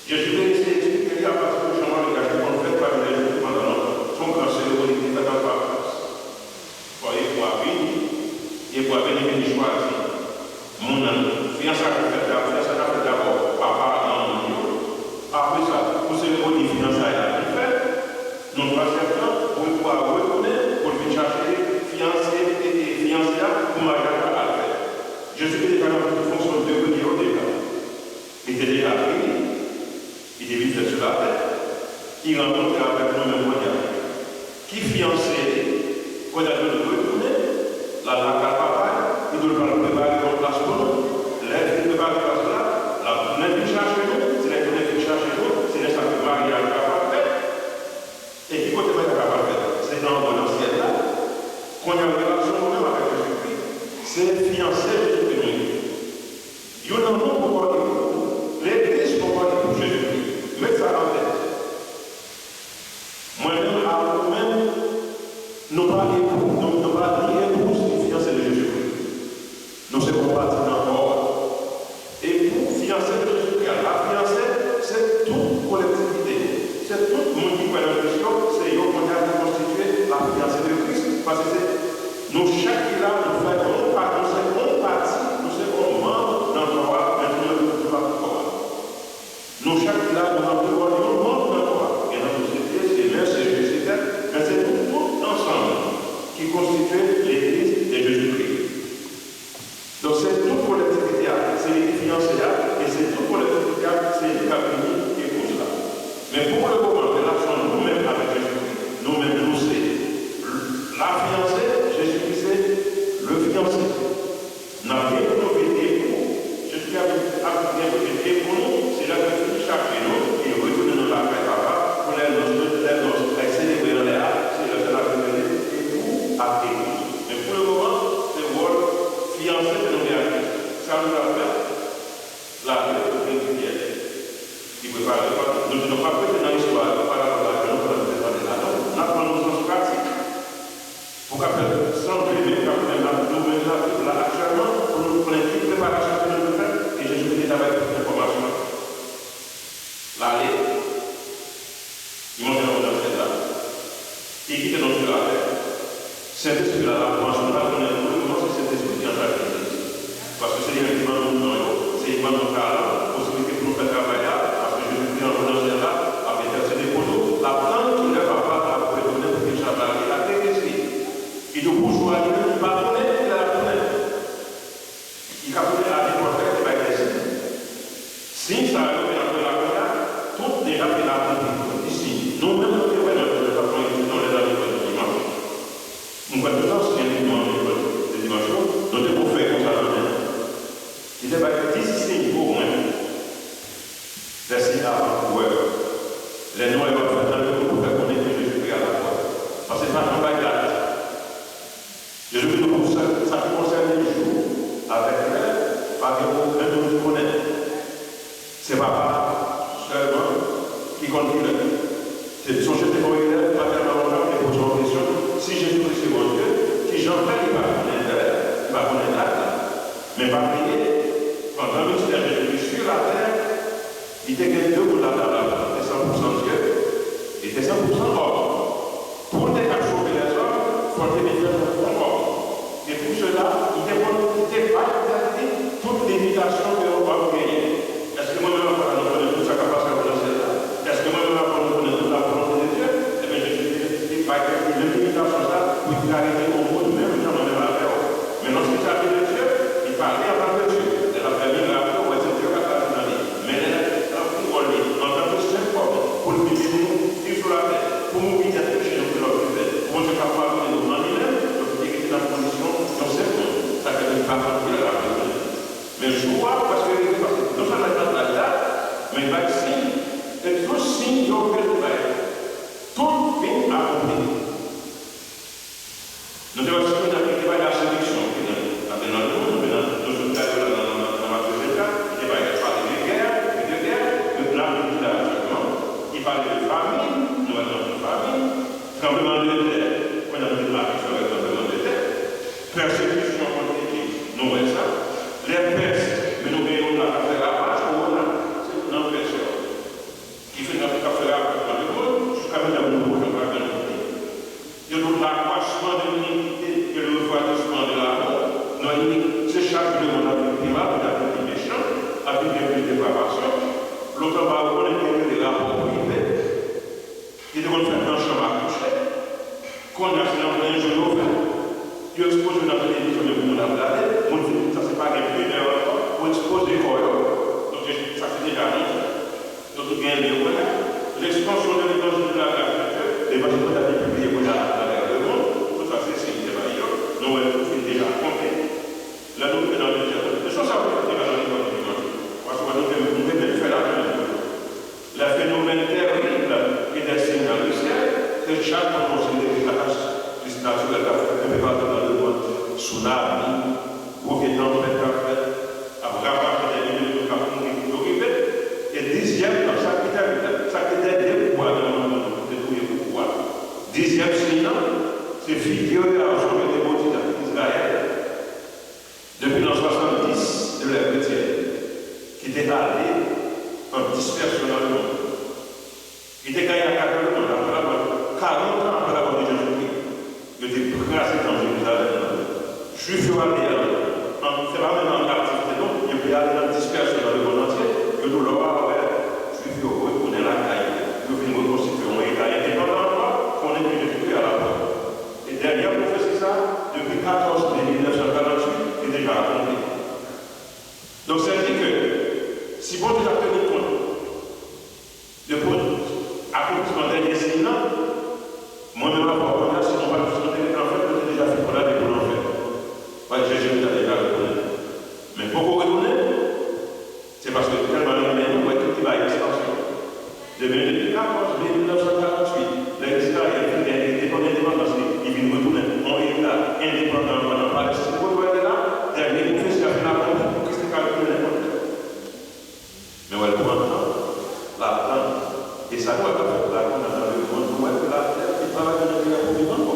Jezi te eseye eksplike li apati de jan maryaj te konn fèt pami Lejip pandan lontan. Se yon gran seremoni ki te fèt anpil an Frans. Fò epou a vini, epou a vini, vini chwazi moun nan. Fiyanse a te fèt, fiyanse a te fèt dabò pa paran moun yo. Apre sa, pou seremoni fiyansayi la vin fèt, nan twazyèm tan, pou epou a retounen, pou l vin chache fiyanse, e, e, fiyanse a, pou maryaj la al fèt. Jezi te deja nan fonksyon de premye yo deja. Li te deja vini, li te vin fèt sou latè, li rankontre avèk nou menm kounye a. Ki fiyanse li, kounye a nou retounen, l al lakay Papa l, li di l pral prepare yon plas pou nou. Lè l fin prepare plas la, l ap tounen vin chache nou, se lè l tounen vin chache nou, se lè sa ke maryaj la pral fèt. E ki kote maryaj la pral fèt? Se anwo nan syèl la. Kounye a, relasyon nou menm avèk Jezikri, se fiyanse Jezikri nou ye. Youn nan nou poko epou. Legliz poko epou Jezikri. Met sa an tèt. Mwen menm ak ou menm, nou pa epou, nou, nou pa ni epouz ni fiyanse de Jezikri. Nou se yon pati nan kò a. Epou, fiyanse de Jezikri a. Lafiyanse, se tout kolektivite. Se tout moun ki kwè nan Kris yo, se yo kounye a ki konstitye lafiyanse de Kris. Paske se nou chak ki la, nou fè yon pa-, nou se yon pati, nou se yon manm nan kò a, men nou menm nou se pa tout kò a. Nou chak ki la, nou ranpli wòl yon manm nan kò a. Gen nan nou se pye, se men, se je, se tèt, men se nou tout ansanm ki konstitye legliz de Jezikri. Donk, se tout kolektivite a, se li ki fiyanse a, e se tout kolektivite a, se li k ap vini epouz la. Men pou le moman, relasyon nou menm avèk Jezikri, nou menm nou se lafiyanse, Jezikri se le fiyanse. N ap gen pou nou vin epou, Jezikri ap, ap gen pou vin epou nou, se lè ke l vin chache nou, e retounen nou lakay Papa, pou lè nòs, lè nòs, lè selebre anlè a, se lè sa n ap vin rele epou ak epouz. Men pou le moman, se wòl fiyanse ke nou gen ak Kris. Sa nou ap fè? Lave rivyè. Li prepare kò li. Nou di nou p ap rete nan istwa yo, parabòl la ke nou pran, nou te tande la, non. N ap pran yon sans pratik. Pou kapab sanble menm k ap fè n ap nou menm la, la aktyèlman, pou nou konnen ki preparasyon ke nou dwe fè, e Jezikri te travay pou enfòmasyon. L ale, li monte nan syèl la, li kite nou sou latè. Sentespri la, la, kòmanse nou pa konnen pou le moman se Sentespri ki anchaje legliz. Paske se li menm ki ban nou don yo, se li ban nou talan, posiblite pou nou fè travay la, paske Jezikri anvo nan syèl la, ap entèsede pou nou, l ap tann kilè Papa l ap retounen pou ke l chache li ak legliz li. Li di w pou jou a li menm, li pa konnen kilè l ap tounen. Li ka tounen a nenpòt lè, li te bay de siy. Siy sa yo ke n ap wè la kounye a, tout deja fin akonpli, tout ki siy. Nou menm nou te wè nan, nan, nan, nan, nan, nan, nan, nan, nan, nan, nan, nan, Mwen kwè tout ansanm gen dokiman lekòl de dimanch yo, nou te pran fèy konsa nan men nou. Li te bay dis siy pou mwen. Lè siy avan kouwè yo. Lè nou wè yo ap fèt nan lemonn pou fè konnen ke Jezikri a la pòt. Paske pa janm bay dat. Jezikri di nou pou sa, sa ki konsène jou avèk lè, pa gen okenn moun ki konnen. Se Papa sèlman ki konn kilè. Se, sonje te gen yon elèv pa tèlman lontan ki te poze yon kesyon, si Jezikri se Bondye, Te gen de moun ladan l, te san pou san Dye, li te san pou san òm. Pou l te ka sove lèzòm, fò l te vin fè l tankou yon òm. E pou sela, li te konn, li te bay tèt li tout limitasyon ke yon òm genyen. Èske mwen menm avè w la, nou konnen tout sa k ap pase anwo nan syèl la? Èske mwen menm avè w, nou konnen tout la volonte de Dye? Ebyen, Jezi te, te bay tèt li menm limitasyon sa pou li te ka rete yon moun menm jan mwen menm avè w. Men lòske sa vin de Dye, li pale antan ke Dye. Lè l ap fè mirak yo, w wè se Dye k ap pale nan li. Men lè l ap pran wòl li antan ke senp òm, pou l vin vin mouri sou latè, pou mouri dèt peche nou ke lòm te fè, pou Bondye ka padone nou an li menm, donk li te rete nan pozisyon yon senp moun. Sa fè ke li pa konn ki lè l ap retounen. Men jou a prèske rive, paske non sèlman li pa t la, li la, men li bay siy, e tout siy yo ke li bay, tout vin akonpli. Nou te wè Simoun Pyè te bay la sediksyon, ki nan, nan, nan lemonn, nou te nan, nou sot gade la nan, nan, nan Matye venkat, li te bay, pale de gè, de gè, de la ki la aktyèlman, li pale de famin, nou wè nan famin, tranblemanntè, kounye a nou te pale sou tranblemanntè, pèsekisyon kont legliz, nou wè sa, lèpès, men nou gen youn la k ap fè ravaj, kowona, se youn nan pès yo. Ki fè n ap, k ap fè ravaj nan lemonn, jiska menm lè moun poko janm pa janm konnen. Yo di w lakwasman de linikite e le refwadisman de lamou, nan linik, se chak jou lemonn ap vin pi mal, li ap vin pi mechan, ap vin gen plis devravasyon. Lontan pa yo konnen gen rele rapò prive, ki te konn fèt nan chanm a kouche. Kounye a, se nan plen jou yo fè l. Yo ekspoze w nan televizyon, men pou moun ap gade, moun fin di sa se pa gen plenè ankò, pou ekspoze kò yo. Donk, se, sa se deja anonse. Donk, nou gen lè wè, l'expansion de l'évangile de la grâce de Dieu, levanjil Bondye ap pibliye kounye a atravè lemonn, tout sa se siy li te bay yo, nou wè, nou fin deja konte. Lè nou rive nan dezyèm, leson sa yo te fè deja nan lekòl dimanch, paske nou te, nou te menm fè la menm. Les phénomènes terribles et des signes dans le ciel, se chak moun yon seri de katastwòf natirèl k ap fèt enpe patou nan lemonn, tsunami, gwo vye tanpèt k ap fèt, ap ravaje dè milye de moun k ap mouri pou yo rive. E dizyèm nan, sa ki tèmine, sa ki dènye kou a nan lemonn, ki te touye pou kou a. Dizyèm siy nan, se figi yon gason yo te botine avèk Izrayèl. Depi nan swasanndis de lè kretyèn, ki te ale an dispèsyon nan lemonn. Li te gaye ak atè lemonn apre lamò, karant an apre lamò de Jezikri. Yo te kraze tanp Jerizalèm nan. Jwif yo ale an, an, se pa menm an kaptivite non, yo te ale nan dispèsyon nan lemonn antye, yo di w lè w a wè Jwif yo retounen lakay yo, yo vin rekonstitye yon eta endepandan ankò, konnen ke Jezikri a la pòt. E dènyè pwofesi sa, depi katòz me mil nèf san karanntuit, li deja akonpli. Donk, sa di ke si Bondye t ap teni kont de pou akonplisman dènye siy lan, mwen menm avè w kounye a, si nou pa t jis antere, anfèt, nou te deja fin kondane pou lanfè. Paske Jezi te deja retounen. Men poko retounen, se paske li tèlman renmen nou, wè tout li bay ekspansyon. Demen, depi katòz me mil nèf san karanntuit, lè Izrayèl fin gen endepan-, endepandans li, li vin retounen yon eta endepandan ankò nan Palestin kote w te la, dènye pwofesi a fin akonpli pou Kris te ka retounen nenpòt lè. Men w wè l pran tan, l ap tann. E sa nou wè k ap fèt la kounye a nan lemonn, nou wè ke latè, li pa bay nou yon bagay pou viv ankò.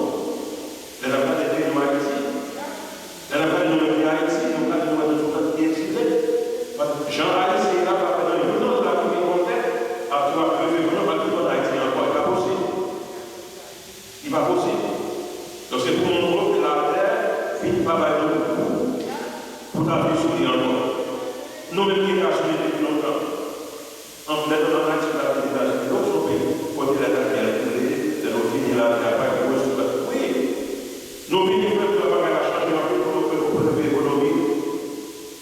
Lè n ap gade peyi nou Ayiti, lè n ap gade nou menm ki Ayiti, nou gade nou wè nou tout ap egzile. Paske jan Ayiti ye la, pa fè nan youn nan zòn ki gen kòm tèt, ap tou ap leve pou nou pa viv ann Ayiti ankò, li pa posib. Li pa posib. Donk se pou nou bloke latè, vin pa bay nou gou pou ta viv sou li ankò. Nou menm ki Etazini depi lontan. Anplè nou nan Ayiti, nou ta vin Etazini, nou se yon peyi kote lè latè a koule, lè nou fini latè a pa gen resous. Wi, nou vini, frè, pou bagay la chanje anpil, pou nou, pou nou, pou nou ekonomi.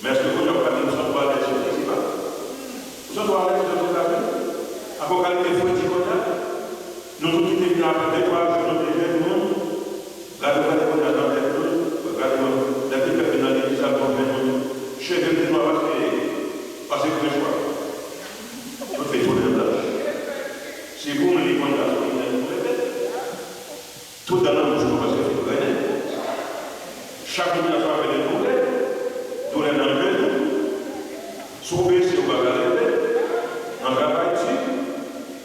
Men èske kounye a w ka di m santi w alèz sou Ayiti, pa? Ou santi w alèz nan Etazini? Ak yon kalite fredi kounye a? Nou tout ki te vin apre de twa jou, nou te jwenn moun. Gade, gade kounye a nan tèt nou, gade mwen, lè ke pèp vin nan legliz la, nou jwenn moun. Cheve m te nwa pase, pase krèch la. Tout fè tounen blanch. Si pou m li kounye a, se yon lè pou repete. Tout dan nan bouch nou prèske fin grennen. Chak jou gen yon afè de doulè, doulè nan jenou. Si w blese, ou pa ka leve. Nan travay di,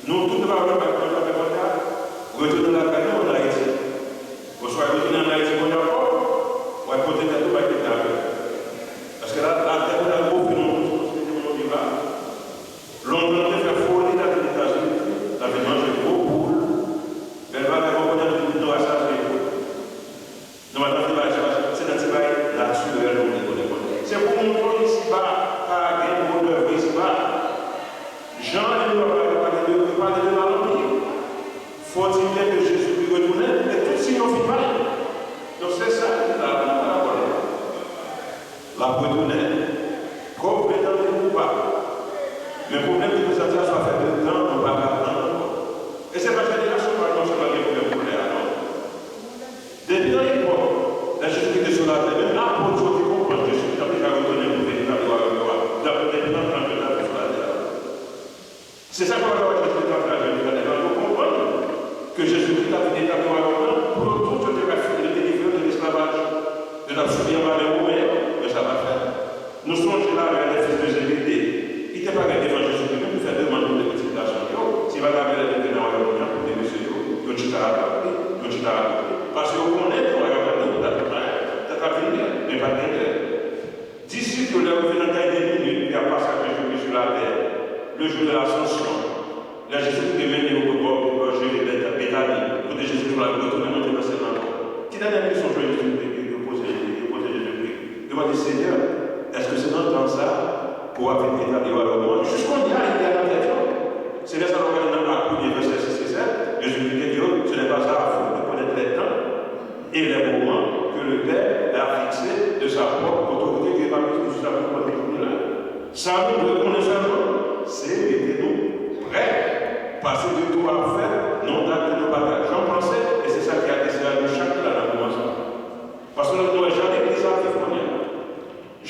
nou tout nou pa vle bay kòd nan fè kòd la. Retounen lakay nou ann Ayiti. Oswa retounen ann Ayiti kounye a ankò, w al pote tèt ou bay kidnapè. Paske la, latè kounye a gwo fenomen, nou sou posibilite pou nou viv la. Lontan, Men pwoblèm ki prezante a, sa fè de tan nou pa ka tann ankò. E se pa jenerasyon pa nou sèlman gen pwoblèm koulè a, non. Depi nan epòk, lè Jezikri te sou latè, menm apot yo te konprann Jezikri t ap deja retounen pou vin etabli wayòm yo a, depi nan tan ke l t ap viv sou latè a. Se sa k fè lè w wè Jezikri t ap fè a, Jezikri t ap fè a, yo konprann ke Jezikri t ap vin etabli wayòm nan pou yo tout, yo te ka fin delivre yo de lesklavaj. Yo t ap sibi anba men Women yo, men sa pa t fèt. Nou sonje la avec les fils de Zébédée. Li te parèt devan Jezikri menm pou fè demann pou de pitit gason l yo. Si pa t avè lè li te nan wayòm li an, pou de mesye yo, yo chita akote, yo chita akote. Paske yo konnen ke wayòm nan, li t ap, li t ap vin lè, men pa t gen lè. Disip yo, lè yo rive nan kay de minit, y ap pase ak Jezikri sou latè, le jour de l'Ascension. Lè Jezikri te mennen yo bò, bò, bò Jeriko, Betani, kote Jezikri pral retounen monte nan syèl la ankò. Ki dènye kesyon yo, yo, yo poze, yo poze Jezikri? Yo mande, Senyè, èske se nan tan sa a ke w ap vin etabli wayòm ou an? Jis kounye a, lide a nan tèt yo. Se lè sa a nou gade nan Ak premye, vèsè sis e sèt, Jezikri te di yo, Ce n'est pas à vous de connaître les temps et les moments que le Père a fixés de sa propre autorité, Dieu va mettre tout ça pour nous. Sa nou dwe konnen sèlman, se mete nou prè. Paske de tou ap fèt nan yon dat ke nou pa t ap janm panse, e se sa ki adrese a nou chak ki la nan moman sa a. Paske nou wè jan legliz la ap viv kounye a.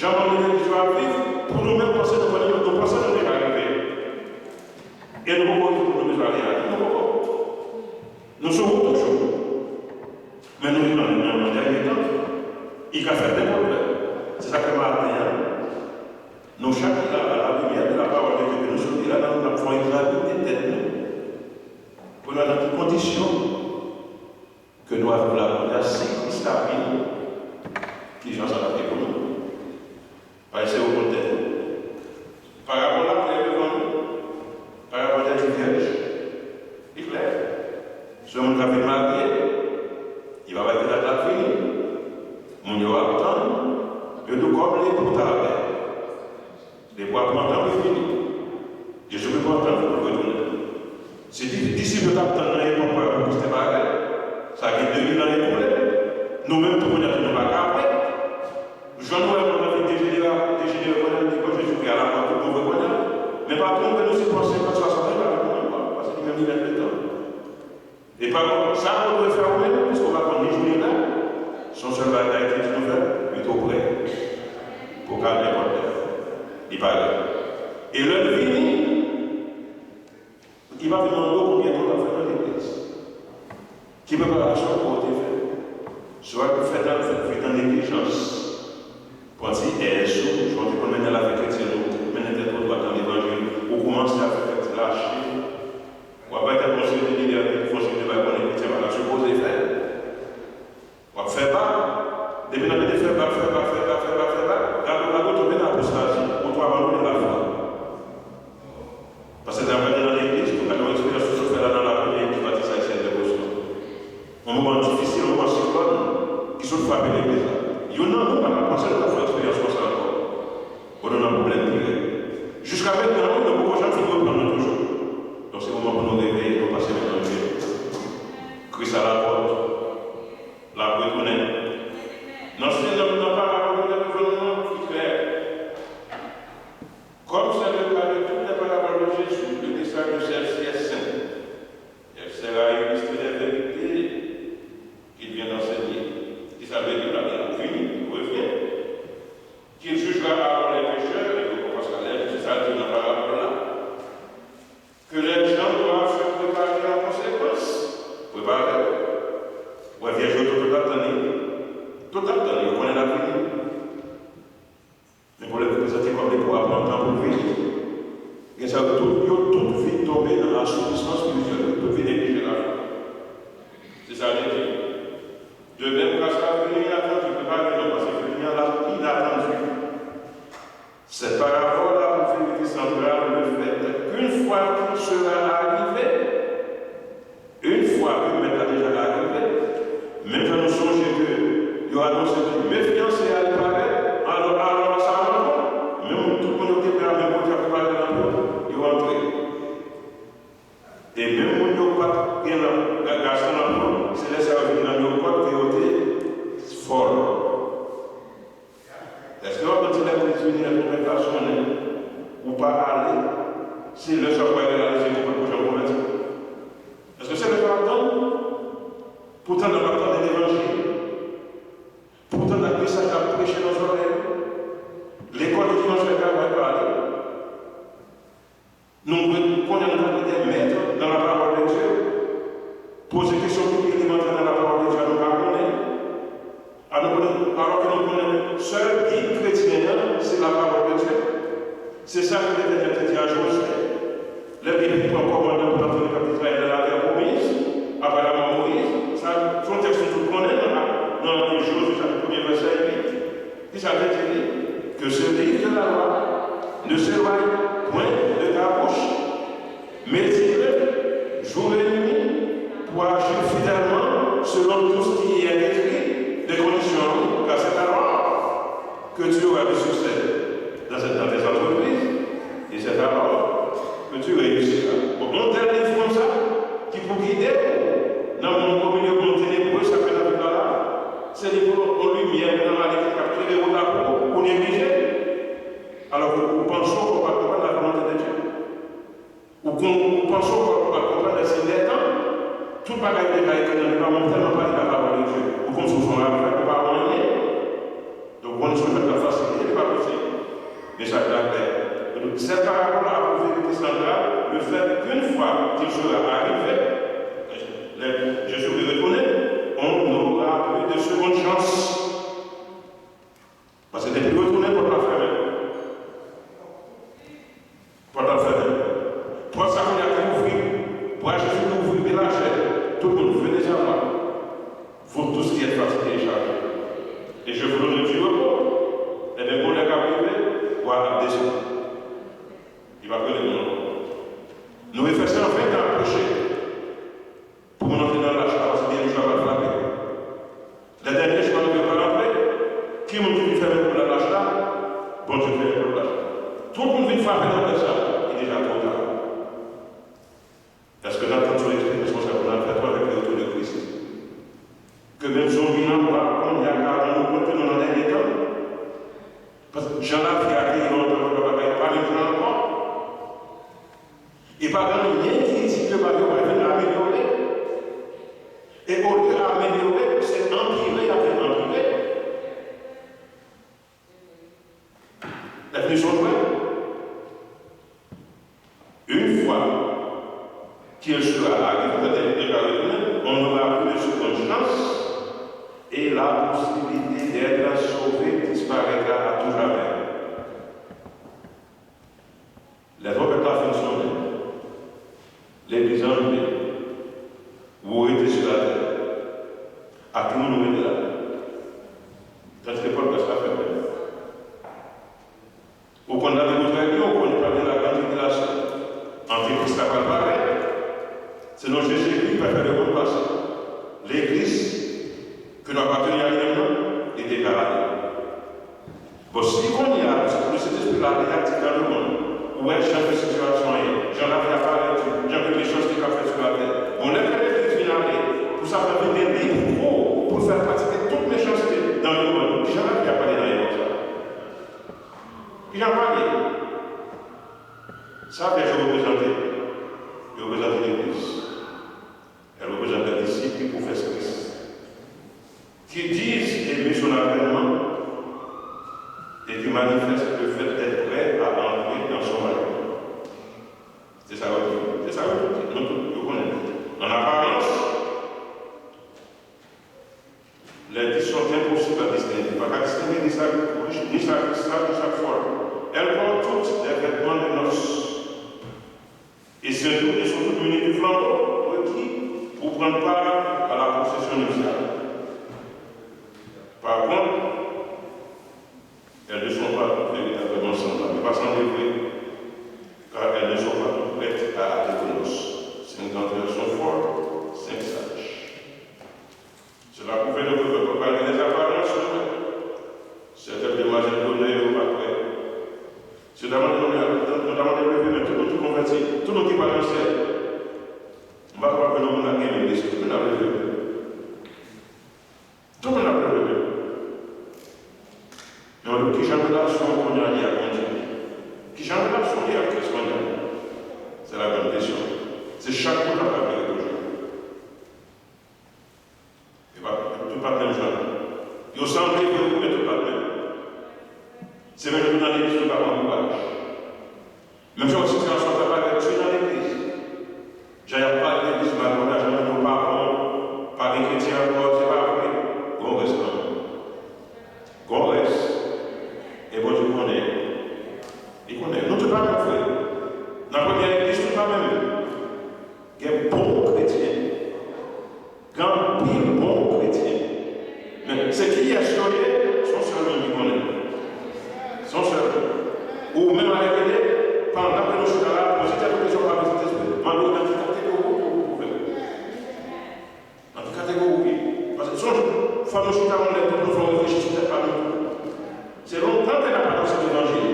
Jan manm legliz yo ap viv, pou nou menm panse nou konnen, nou panse nou deja rive. E nou poko rive kote nou bezwen ale a, nou poko. Nou sou wout toujou. Men nou rive nan, nan, nan dènye tan. Li ka fèt nenpòt lè. Se sa k fè maten an, nou chak ki la, à la lumière de la parole de Dieu, ke nou soti la, nou ap fè yon egzamine tèt nou. Pou nou wè nan ki kondisyon ke nou ap viv la kounye a, si Kris ta vini, kijan sa t ap ye pou nou? Paske se yon kontèks. Parabòl la klè devan nou. Parabòl dè ti vyèj. Li klè. Se yon moun k ap vin marye. Li pa bay ki dat l ap vini. Moun yo ap tann. Yo di w kòm lepou talè. Lepou a pran tan pou l vini. Jezikri pran tan pou l retounen. Si di-, disip yo t ap tann nan epòk pa yo pou Kris te parèt, sa gen de mil an ekoule. Nou menm tou kounye a tou nou pa ka wè. Jan nou wè mond lan vin dejenere, dejenere kounye a, nou di, bon, Jezikri a la pòt, tout moun vre kounye a. Men pa twonpe nou, si pran senkant, swasant an, li pa retounen ankò, paske li menm li mèt letan. E pa kont sa, ou dwe fè ou menm, piske ou pa konn ni jou ni lè. Se yon sèl bagay ki di nou fè, mete w prè. Pou ka nenpòt lè. Li parèt. E lè l vini, li pa vin mande w konbyen tan w t ap fè nan legliz. Ki preparasyon ke w te fè? Swa w fèt nan, fèt viv nan neglijans. Pran ti èz ou, jan w te konn mennen lavi kretyen ou, mennen tèt ou dwat nan levanjil, ou kòmanse ap fè kèk ti lache. W ap bay tèt ou yon seri de lidè pou fè yon seri de bagay konnen kretyen pa ta sipoze fè. W ap fè bak. Depi n ap mete fè bak, fè bak, fè bak, fè bak, fè bak, gade w, gade w tonbe nan apostazi, ou tou abandone lafwa. Paske n ap gade nan legliz, nou gade yon eksperyans nou sot fè la nan lapriyè legliz batis ayisyèn de Boston. Yon moman difisil, yon moman siklòn ki sot frape legliz la. Youn nan nou pa t ap panse nou t ap fè eksperyans konsa ankò. Bon, nou nan pwoblèm pi rèd. Jiska mentnan, wi, nou poko janm fin reprann nou toujou. Donk, se moman pou nou reveye, nou pase men nan je nou. Kris a la pòt. L ap retounen. Nan se, nan, nan parabòl nou te jwenn nan, ki klè. Comme c'est le cas de toutes les paraboles de Jésus, le message de celle-ci est simple. Elle sert à illustrer les vérités qu'il vient d'enseigner. Ki sa l vle di la, li ap vini, li revyen. Qu'il jugera alors les pécheurs et récompensera les justes, se sa l di nan parabòl la. Que les gens doivent se préparer en conséquence. Prepare w. Wè, vyèj yo tout, tout ap tann li. Tout ap tann li, yo konnen l ap vini. Men pwoblèm ki prezante kòm lepou a pran tan pou l vini. Gen sa yo tout, yo tout vin tonbe nan asoupisman espirityèl, yo tout vin neglije lafwa. Se sa l di. De même qu'à sa venue inattendue, prepare nou, paske vini an la inatann. Cette parabole a pour vérité centrale le fait qu'une fois qu'il sera arrivé, une fois que Mèt la deja arive, menm jan nou sonje ke yo anonse ke men fyansè a li parèt, alò, alò sa ankò, menm tout moun yo te prè a, menm kote a prepare nan yo, yo antre. E menm moun yo pa t gen nan, ga-, gason nan yo, se lè sa yo vin nan yo pòt ke yo te fòl. Èske w ap di lè Kris vini, lè twonpèt la sonnen, ou pa ale, Se lè sa w pral reyalize ke w pa t janm konvèti. Èske se lè sa w ap tann? Pou w tann, w ap tande levanjil. Pou w tann ak mesaj l ap preche nan zòrèy ou. Lekòl ki nan zòrèy la va pale. Nou dwe konnen nou dwe de mèt nan la parole de Dieu. Poze kesyon ki pi elemantè nan la parole de Dieu, nou pa konnen. A nou konnen, alò ke nou konnen sèl gid kretyen an, se la parole de Dieu. Se sa ke Letènèl te di a Jozye. Lè l te vin pran kòmandman pou l antre nan pèp Izrayèl nan latè pwomiz, apre lanmò Moyiz, sa, se yon tèks nou tout konnen nan, nan Jozye chapit premye, vèsè uit. Ki sa l te di li? Que ce livre de la loi ne s'éloigne point de ta bouche. Médite-le jour et nuit pour agir fidèlement selon tout ce qui y est écrit. Des conditions, car c'est alors que tu auras du succès dans cette, dans tes entreprises, et c'est alors que tu réussiras. Bon, yon tèl liv konsa, ki pou gide w nan mond, o milye mond tenebri sa ke n ap viv la la, se li pou yon limyè pou n ale ki ap klere wout la pou ou, ou neglije. Alò ke ou panse w pa konprann la volonté de Dieu. Ou kon-, ou panse w pa konprann le signe des temps. Tout bagay deja ekri nan Bib la, men w tèlman pa li la parole de Dieu. Ou kòmsi w se yon avèg, ou pa wè anyen. Donk, ou konn sou mèt la fasilite, li pa posib. Mesaj la klè. Donk, cette parabole a pour vérité centrale le fait qu'une fois qu'il sera arrivé, le, je serai retourné, on n'aura plus de seconde chance. Paske depi l retounen, pòt la fèmen. Pòt la fèmen. Pòt sa kounye a ki ouvri. Bra Jezi ki ouvri pi lajè. Tout moun, venez à moi, vous tous qui êtes fatigués et chargés, et je vous donnerai du repos. Ebyen, gon lè k ap rive, bra a ap desann. Li p ap rele moun ankò. Nou refè se an ven ke n ap preche. Pou moun antre nan lach la, paske dènye jou a pral frape. Lè dènye jou a rive, pral antre, ki moun ki vin fèmen pòt lach la? Bondye fèmen pòt lach la. Tout moun vin frape nan lè sa, li deja twò ta. Èske n ap tann sou eksperyans konsa pou n al fè tou avèk le retour de Christ? Ke menm zonbi nan bwa, kounye a ka rann nou kont ke nou nan dènye tan? Paske jan lavi a te ye lontan, nou pa, pa, pa menm jan ankò. E pa gen anyen ki di ke bagay yo pral vin amelyore. E olye amelyore, se anpire, y ap vin anpire. Lè fini son jwèt. Une fois qu'il sera arrivé, c'est-à-dire qu'il sera retourné, on n'aura plus de seconde chance et la possibilité d'être sauvé disparaîtra à tout jamais. Lè twonpèt la fin sonnen, legliz an rive, ou rete sou latè. Ak ki moun ou rete la? Tandiske pòt lach la fèmen. Ou konn lavi nou trè byen, ou konnen pral gen la grande tribulation. Antikris la pral parèt. Selon Jezikri, li pral fè lemonn pase. Legliz ke nou apateni a li menm nan, li deja ale. Bon, si kounye a, le Sentespri la li aktif nan lemonn, ou wè jan ke sitiyasyon an ye, jan lavi a parèt di, jan ke mechanste ka fèt sou latè. Bon, lè ke legliz vin ale, pou Satan vin gen lib kou pou l fè pratike tout mechanste nan lemonn, kijan lavi a pale nan epòk sa? Kijan l pale? Sa vèj yo reprezante? Yo reprezante legliz. Elle représente les disciples qui professent Christ, qui disent aimer son avènement et qui manifestent le fait d'être prêts à entrer dans son royaume. Se sa yo di. Se sa yo di. Nou tout, yo konnen. An aparans, les dix sont impossibles à distinguer. Pa ka distenge ni sa ki rich, ni sa ki sav, ni sa ki fòl. Elles portent toutes des vêtements de noces. Et surtout, ils sont tous munis du flambeau requis pour prendre part à la procession nuptiale. Par contre, elles ne sont pas véritablement semblables. Yo pa sanble vre, car elles ne sont pas toutes prêtes à adhérer aux noces. C'est une grande leçon forte, simple, sage. Cela prouve que, malgré les apparences, certaines demoiselles d'honneur yo pa prè. Si yo ta mande moun yo, yo ta mande leve men, tout moun ki konvèti, tout moun ki pral nan syèl. M pa kwè ke yon moun ap gen menm lespri, tout moun ap leve men. Tout moun ap leve men. Men w di, kijan relasyon w kounye a ye ak Bondye? Kijan relasyon w ye ak Kris kounye a? nou chita yon lè, tout nou fè yon reflechi sou tèt pa nou tou. Se lontan ke n ap anonse levanjil.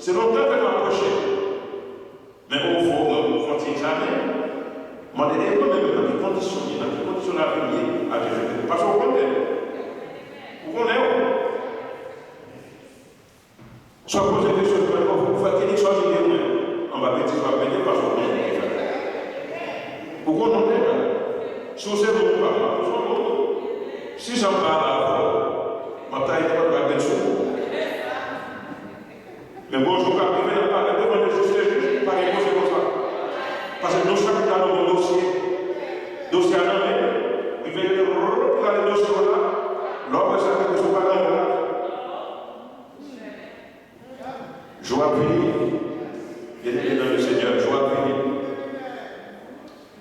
Se lontan ke n ap preche. Men ou fò, ou fè yon ti egzamen. Mande, e mwen menm, nan ki kondisyon m ye, nan ki kondisyon lavi m ye, a Jezi Kris. Paske ou konnen. Ou konnen, ou. Si w ap poze kesyon, ou fè, ou fè ki lik sòti de mwen. Anba betiz w ap mete, paske ou konnen ou fè. Ou konnen ou fè. Si w se moun ou pa, ou se moun. Si jan m pale avè w, m ap taye nenpòt bagay sou ou. Men gon jou k ap rive, n ap parèt devan Jezi, se jij, pa gen koze konsa. Paske nou chak la nou gen dosye. Dosye a nan men, li veye, li rale dosye w la, lè w wè sa, se paske w pa nan men w la. Jou ap vini, byeneme nan le Senyè, jou ap vini.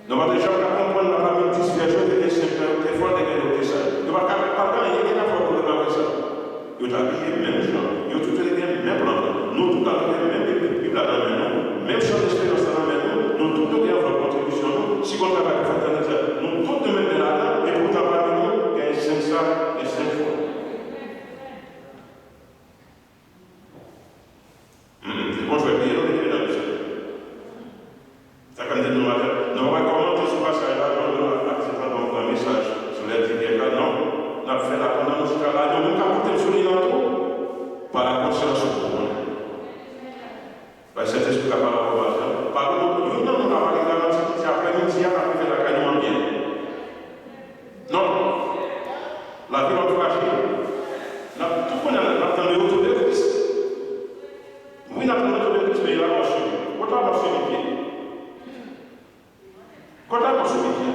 Nou pa t janm ka konprann nan pami dis vyèj yo, te gen senk lan, yo te fò, te gen lòt te saj. Yo pa t ka, pa t gen anyen ki t ap fè pwoblèm avè sa. Yo t abiye menm jan. Yo tout yo te gen menm plan. Nou tout la, nou gen menm Bib, Bib la nan men nou. Menm chan esperans la nan men nou. Nou tout nou gen anvlòp kontribisyon nou. Si gon travay pou fèt nan legliz la, nou tout nou mete ladan. Epoutan pami nou, gen senk saj, gen senk fò. Hmm, se bon jwèt li ye, non, byeneme nan le Senyè. Sa k fè m di nou maten, nou pa kòmante sou pasaj la, jan nou ap di pandan yon gran mesaj sou lè di pyès la, non. N ap fè la pandan nou chita la, gen moun k ap koute m sou liy lan tou. Pa la konsyans ou pou konnen. Bay Sentespri ka pale avè w maten. Pa gen moun, youn nan nou ka pale garanti ki di aprèmidi a, n ap rive lakay nou an byen. Non. Lavi w ap frajil. N ap, tout kounye a, n ap tann retour de Christ. Wi, n ap tann retour de Christ, men la mò swiv li. Kot la mò swiv li ye? Kot la mò swiv li ye?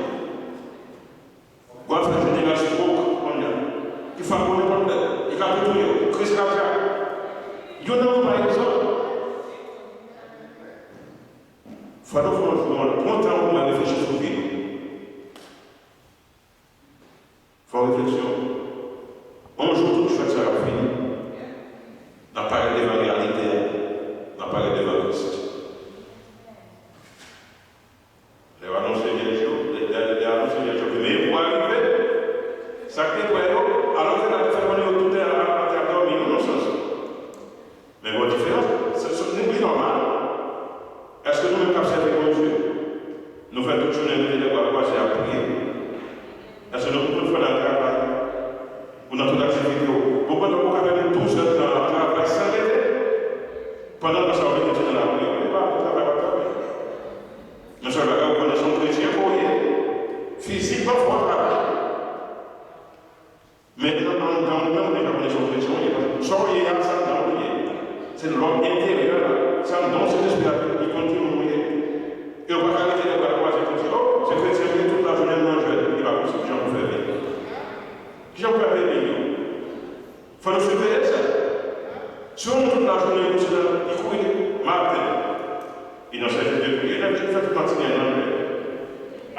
Gwa fè jeneral stroke, kounye a. Ki frape w nenpòt lè. Li ka tou touye w. Kriz kadyak. Youn nan nou, pa egzanp. Fò nou fè yon, yon bon tan pou mwen reflechi sou vi nou. Fè yon refleksyon. Yon jou, tout jwèt sa yo ap fini. N ap parèt devan reyalite a. N ap parèt devan Kris. Lè yo anonse vyèj yo, lè, lè, lè yo anonse vyèj yo, men pou arive, sa k te kwè yo, alò ke n ap fè konnen yo tout te atè ap dòmi, non, non, sans. Men gen yon diferans. Se, se, nou, li nòmal. Èske nou menm k ap sèvi Bondye, nou fè tout jounen rete lè bra kwaze ap priye? Èske nou tout fè nan travay? Ou nan tout aktivite w? Ou pandan ou ka fè douz èdtan ap travay san rete? Pandan sa, ou vin di nan lapriyè, ou pa travay, pa travay. Yon sèl bagay, ou konnen se yon kretyen ke w ye. Fizikman, fò w travay. Men anndan ou menm, ou deja konnen se yon kretyen ou ye, paske sa w ye a, se anndan ou ye. Se lòm enteryè la, se anndan w, se lespri a ki konn ki moun ou ye. E ou pa ka rete lè bra kwaze pou di, o, se kretyen m ye, tout lajounen m nan jwèt. E pa posib, kijan pou fè viv? Kijan pou fè viv yo? Fò nou siveye sa. Si yon moun tout lajounen li konsa, li kouri maten, li nan sèvis de priyè, li fè tout matinè nan jwèt.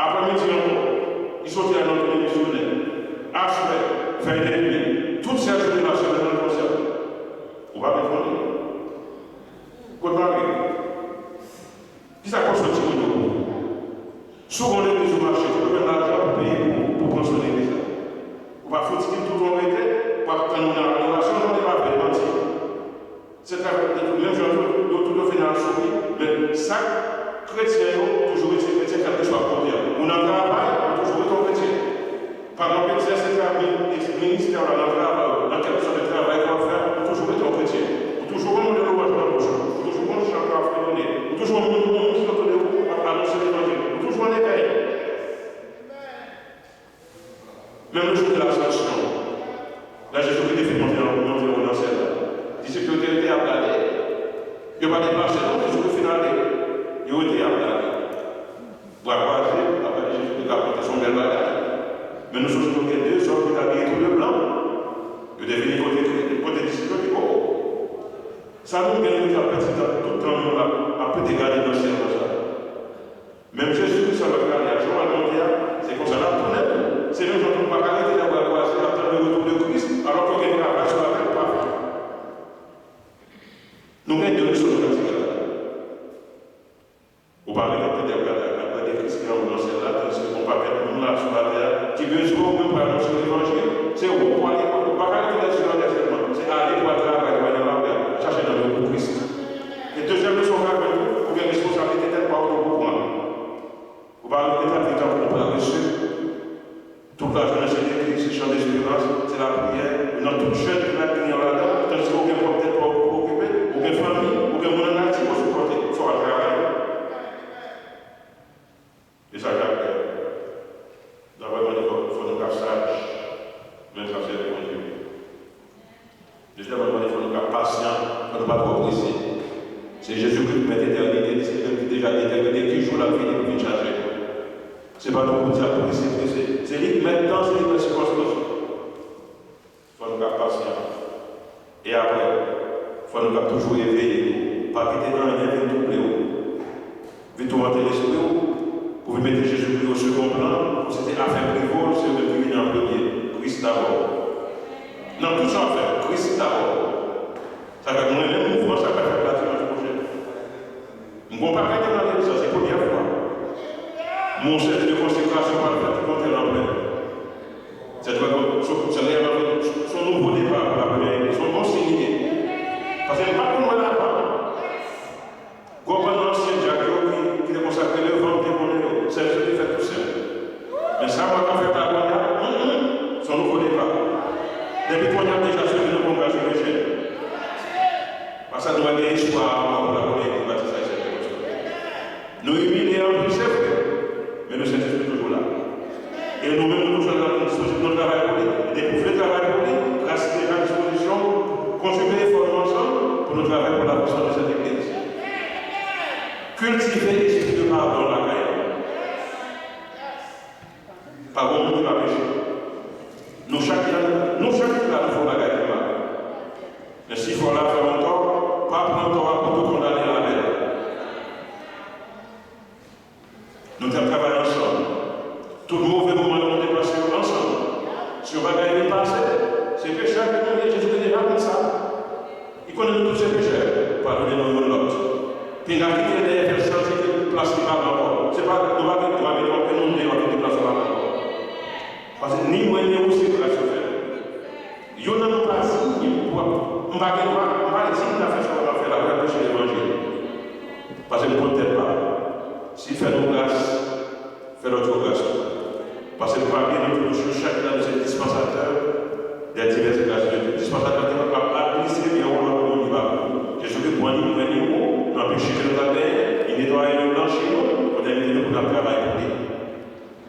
Aprèmidi ankò, li soti al nan toune misyonè. Aswè, fè de nwi. Tout sèt jounen nan semèn nan, konsa. Ou pa vin konnen. Kot mari? Kisa k konstwi timoun yo pou ou? Si w gon legliz ou mache, ou jwenn lajan pou peye pou, pou pran swen legliz la. Ou pa fouti kite tout ou rete, w ap tann moun nan adorasyon, non, li pa vre, manti. Se travay de tout, menm jan tou, yo tout yo fini al souri, men sa k kretyen yo toujou rete kretyen kèlkeswa kote a. Ou nan travay, ou toujou rete yon kretyen. Pandan w egzèse travay, ministè w la, nan travay ou, nan kèlkeswa de travay ke w ap fè a, ou toujou rete yon kretyen. Ou toujou gen yon mo de lwanj nan bouch ou. Ou toujou gen yon chan ke w ap fredone. Ou toujou gen yon moun, yon moun ki otou de ou, k ap anonse levanjil. Ou toujou an evèy. Menm le jou de l'Ascension, lè Jezikri te fin monte, monte nan syèl la, disip yo te rete ap gade. Yo pa deplase non, Jezikri fin ale. Yo rete ap gade. Bra kwaze, ap gade Jezikri k ap monte, se yon bèl bagay. Men nou sonje nou gen de zòm ki t abiye tou de blan. Yo te vini kote, kote disip yo, di, o, sa nou gen, nou t ap pèdi tan, tout tan nou la, ap rete gade nan syèl konsa. Menm Jezi Kris, lè l prale a, jan w al monte a, se konsa l ap tounen tou. Se menm jan tou, nou pa ka rete la bra kwaze, ap tann le retour de Christ, alò ke gen travay sou latè pou pa fè. Nou gen de leson nou ka tire la. Ou pa rete ap gade, ap gade Kris ki anwo nan syèl la, tandiske gon pakèt moun la sou latè a ki bezwen ou menm pou anonse levanjil. Se ou Se pa nou pou di ap prese, prese. Se li k mèt tan, se li k mèt sikonstans yo. Fò nou ka pasyan. E apre, fò nou ka toujou eveye nou. Pa kite anyen vin twouble w. Vin toumante lespri w, pou vin mete Jezikri o segon plan, kòmsi se afè privo, se yo menm ki vini an premye. Kris dabò. Nan tout sa w ap fè, Kris dabò. Sa fè mwen menm mouvman sa pral fèt la dimanch pwochen. M gon pakèt nan legliz la, se premyè fwa. Mon sèvis de konsekrasyon pral fèt pou kontè l anplè. Se trè bon. Se, se reyèlman, se yon nouvo depa pou lapremyè legliz. Se yon bon siy li ye. Paske m pa t konn wè l avan. Gwo bann ansyen dyak yo ki, ki te konsakre devan m te konnen yo. Sèvis yo te fèt tou senp. Men sa m wè k ap fèt la kounye a, hum, hum, se yon nouvo depa. Depi kounye a, m deja sou vin nan kongregasyon Ejen. Paske nou pa gen espwa ankò pou lapremyè legliz batis ayisyen Pentecostal. Nou imilye anpil, se vre, men nou Sentespri toujou la. E nou menm, nou toujou nan dispozisyon pou nou travay pou li. E depi w vle travay pou li, gras li deja a dispozisyon, kontinye efò nou ansanm pou nou travay pou lakreyasyon de sèt legliz. Kiltive espri de padon lakay nou. Pa gen moun ki pa peche. Nou chak ki la, nou chak ki la, nou fè yon bagay ki mal. Men si frè w la fè w yon tò, pa pran tò a pou tou kondane avè l. Nou t ap travay ansanm. Tout move moman yo nou te pase yo ansanm. Si yon bagay vin pase, se pechè ke nou ye, Jezi te deja konn sa. Li konnen nou tout se pechè, padone nou youn lòt. Pinga kite dèyè fè l santi ke plas li pa la ankò. Se pa, nou pa gen dwa mete okenn moun deyò ki di plas ou pa la ankò. Paske ni mwen ni ou se gras yo fè. Youn nan nou pa diy pou ap, m pa gen dwa, m pa diy nan fè sa w ap fè la, pou ap preche levanjil. Paske m konn tèt pa m. Si fè nou gras, fè lòt yo gras tou. Paske nou pa bliye nou tout, nou chak nan nou se dispansatè des diverses grâces de Dieu. Dispansatè ki ap administre byen yon lòt moun li pa pou. Jezikri pran li, pran li pou nan peche ke nou t ap genyen, li netwaye nou, blanchi nou, pou n envite nou pou n ap travay pou li.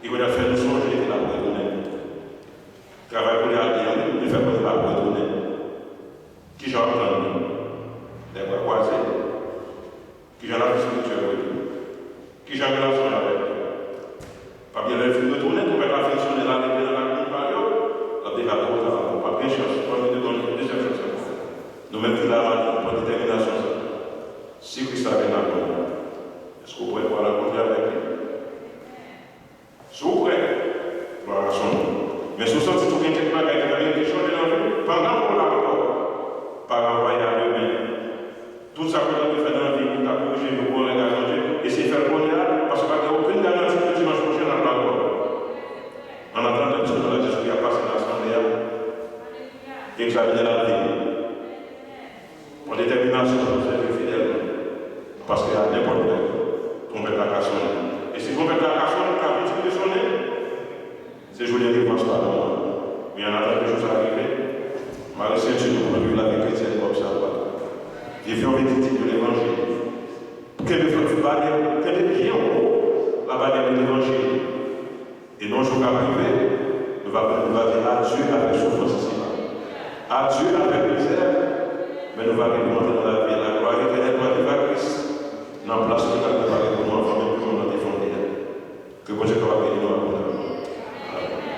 E pou n ap fè nou sonje ke l ap retounen. Travay pou li a byen, wi, men fè konnen l ap retounen. Kijan w ap tann li? Lè bra kwaze? Kijan lavi espirityèl ou ye? Kijan relasyon w avèk li? Paske lè l fin retounen, twonpèt la fin sonnen, l al leve nan lakou pa l yo, l ap deja twò ta ankò. W ap gen chans, w ap mete yon dezyèm chans ankò. Nou menm ki la maten, pran detèminasyon sa. Si Kris la vin avan nou, èske w prè pou al rankontre avèk li? Si w prè, glwa a sonnen. Men si w santi tou gen kèk bagay ki ta merite chanje nan vi w, pandan ke w la ankò, pa ranvwaye a demen. Tout sa ke w ta dwe fè nan vi w pou w ta korije vi w pou w al avèk Bondye, eseye fè l kounye a, paske pa gen okenn garanti ke dimanch pwochen n ap la ankò. Annatandan, piske nou la Jezikri ap pase nan asanble a, egzamine lavi nou. Pran detèminasyon pou nou sèvi l fidèlman. Paske a nenpòt lè, twonpèt la ka sonnen. E si twonpèt la ka sonnen, l ka kontinye sonnen, se jou de revanch pa nou an. Men annatandan jou sa a rive, mare senti nou pou nou viv lavi kretyèn kòm sa dwa. Viv yon vi diy de levanjil. Kenbe fò labannyè, kenbe byen wo labannyè de levanjil. E nan jou k ap rive, nou va, nou va di adye avèk soufrans isi la. Adye avèk mizè, men nou va rive antre nan lavi a. La gloire éternelle va viv a Kris nan plas li t ap prepare pou nou anvan menm ke monn nan te fonde a. Ke Bondye kapab beni nou abondaman. Amen.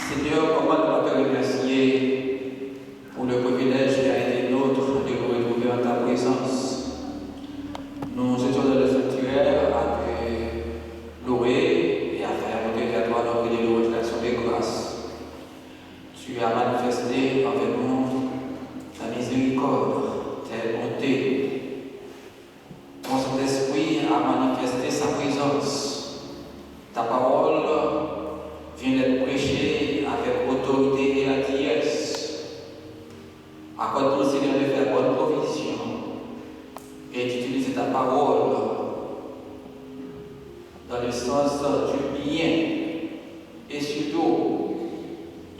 Seigneur, comment ne pas te remercier pour le privilège qui a été nôtre de nous retrouver en ta présence. Nous étions dans le sanctuaire à te louer et à faire monter vers toi notre louange d'action de grâce. Tu as manifesté envers nous ta miséricorde, tes bontés. Ton Saint-Esprit a manifesté sa présence. Ta parole vient d'être prêchée avec autorité et hardiesse. Accorde-nous, Seigneur, de faire bonne provision et d'utiliser ta parole dans le sens du bien et surtout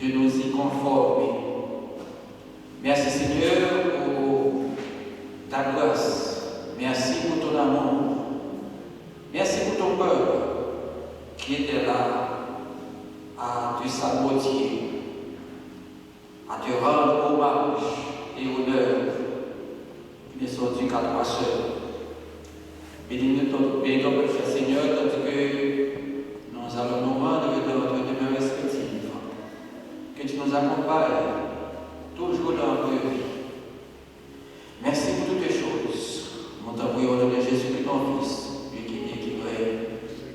de nous y conformer. Merci, Seigneur, pour ta grâce. Merci pour ton amour. Merci pour ton peuple qui était là à te salmodier, à te rendre hommage et honneur. Ils ne sont dus qu'à toi seul. Bénis ton, bénis ton peuple, cher Seigneur, tandis que nous allons nous rendre dans notre demeure respective. Que tu nous accompagnes toujours dans notre vie. Merci pour toutes choses. Nous t'en prions au nom de Jésus-Christ, ton Fils, lui qui vit et qui règne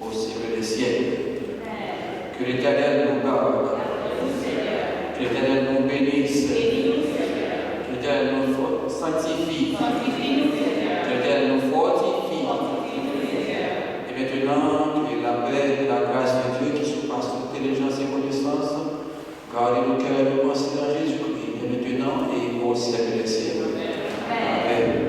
au siècle des siècles. Que l'Éternel nous garde. Que l'Éternel nous bénisse. Que l'Éternel nous fo- sanctifie. Que l'Éternel nous fortifie. Et maintenant, que la paix et la grâce de Dieu qui surpasse toute intelligence et connaissance garde nos cœurs et nos pensées en Jésus-Christ, dès maintenant et au siècle des siècles. Amen.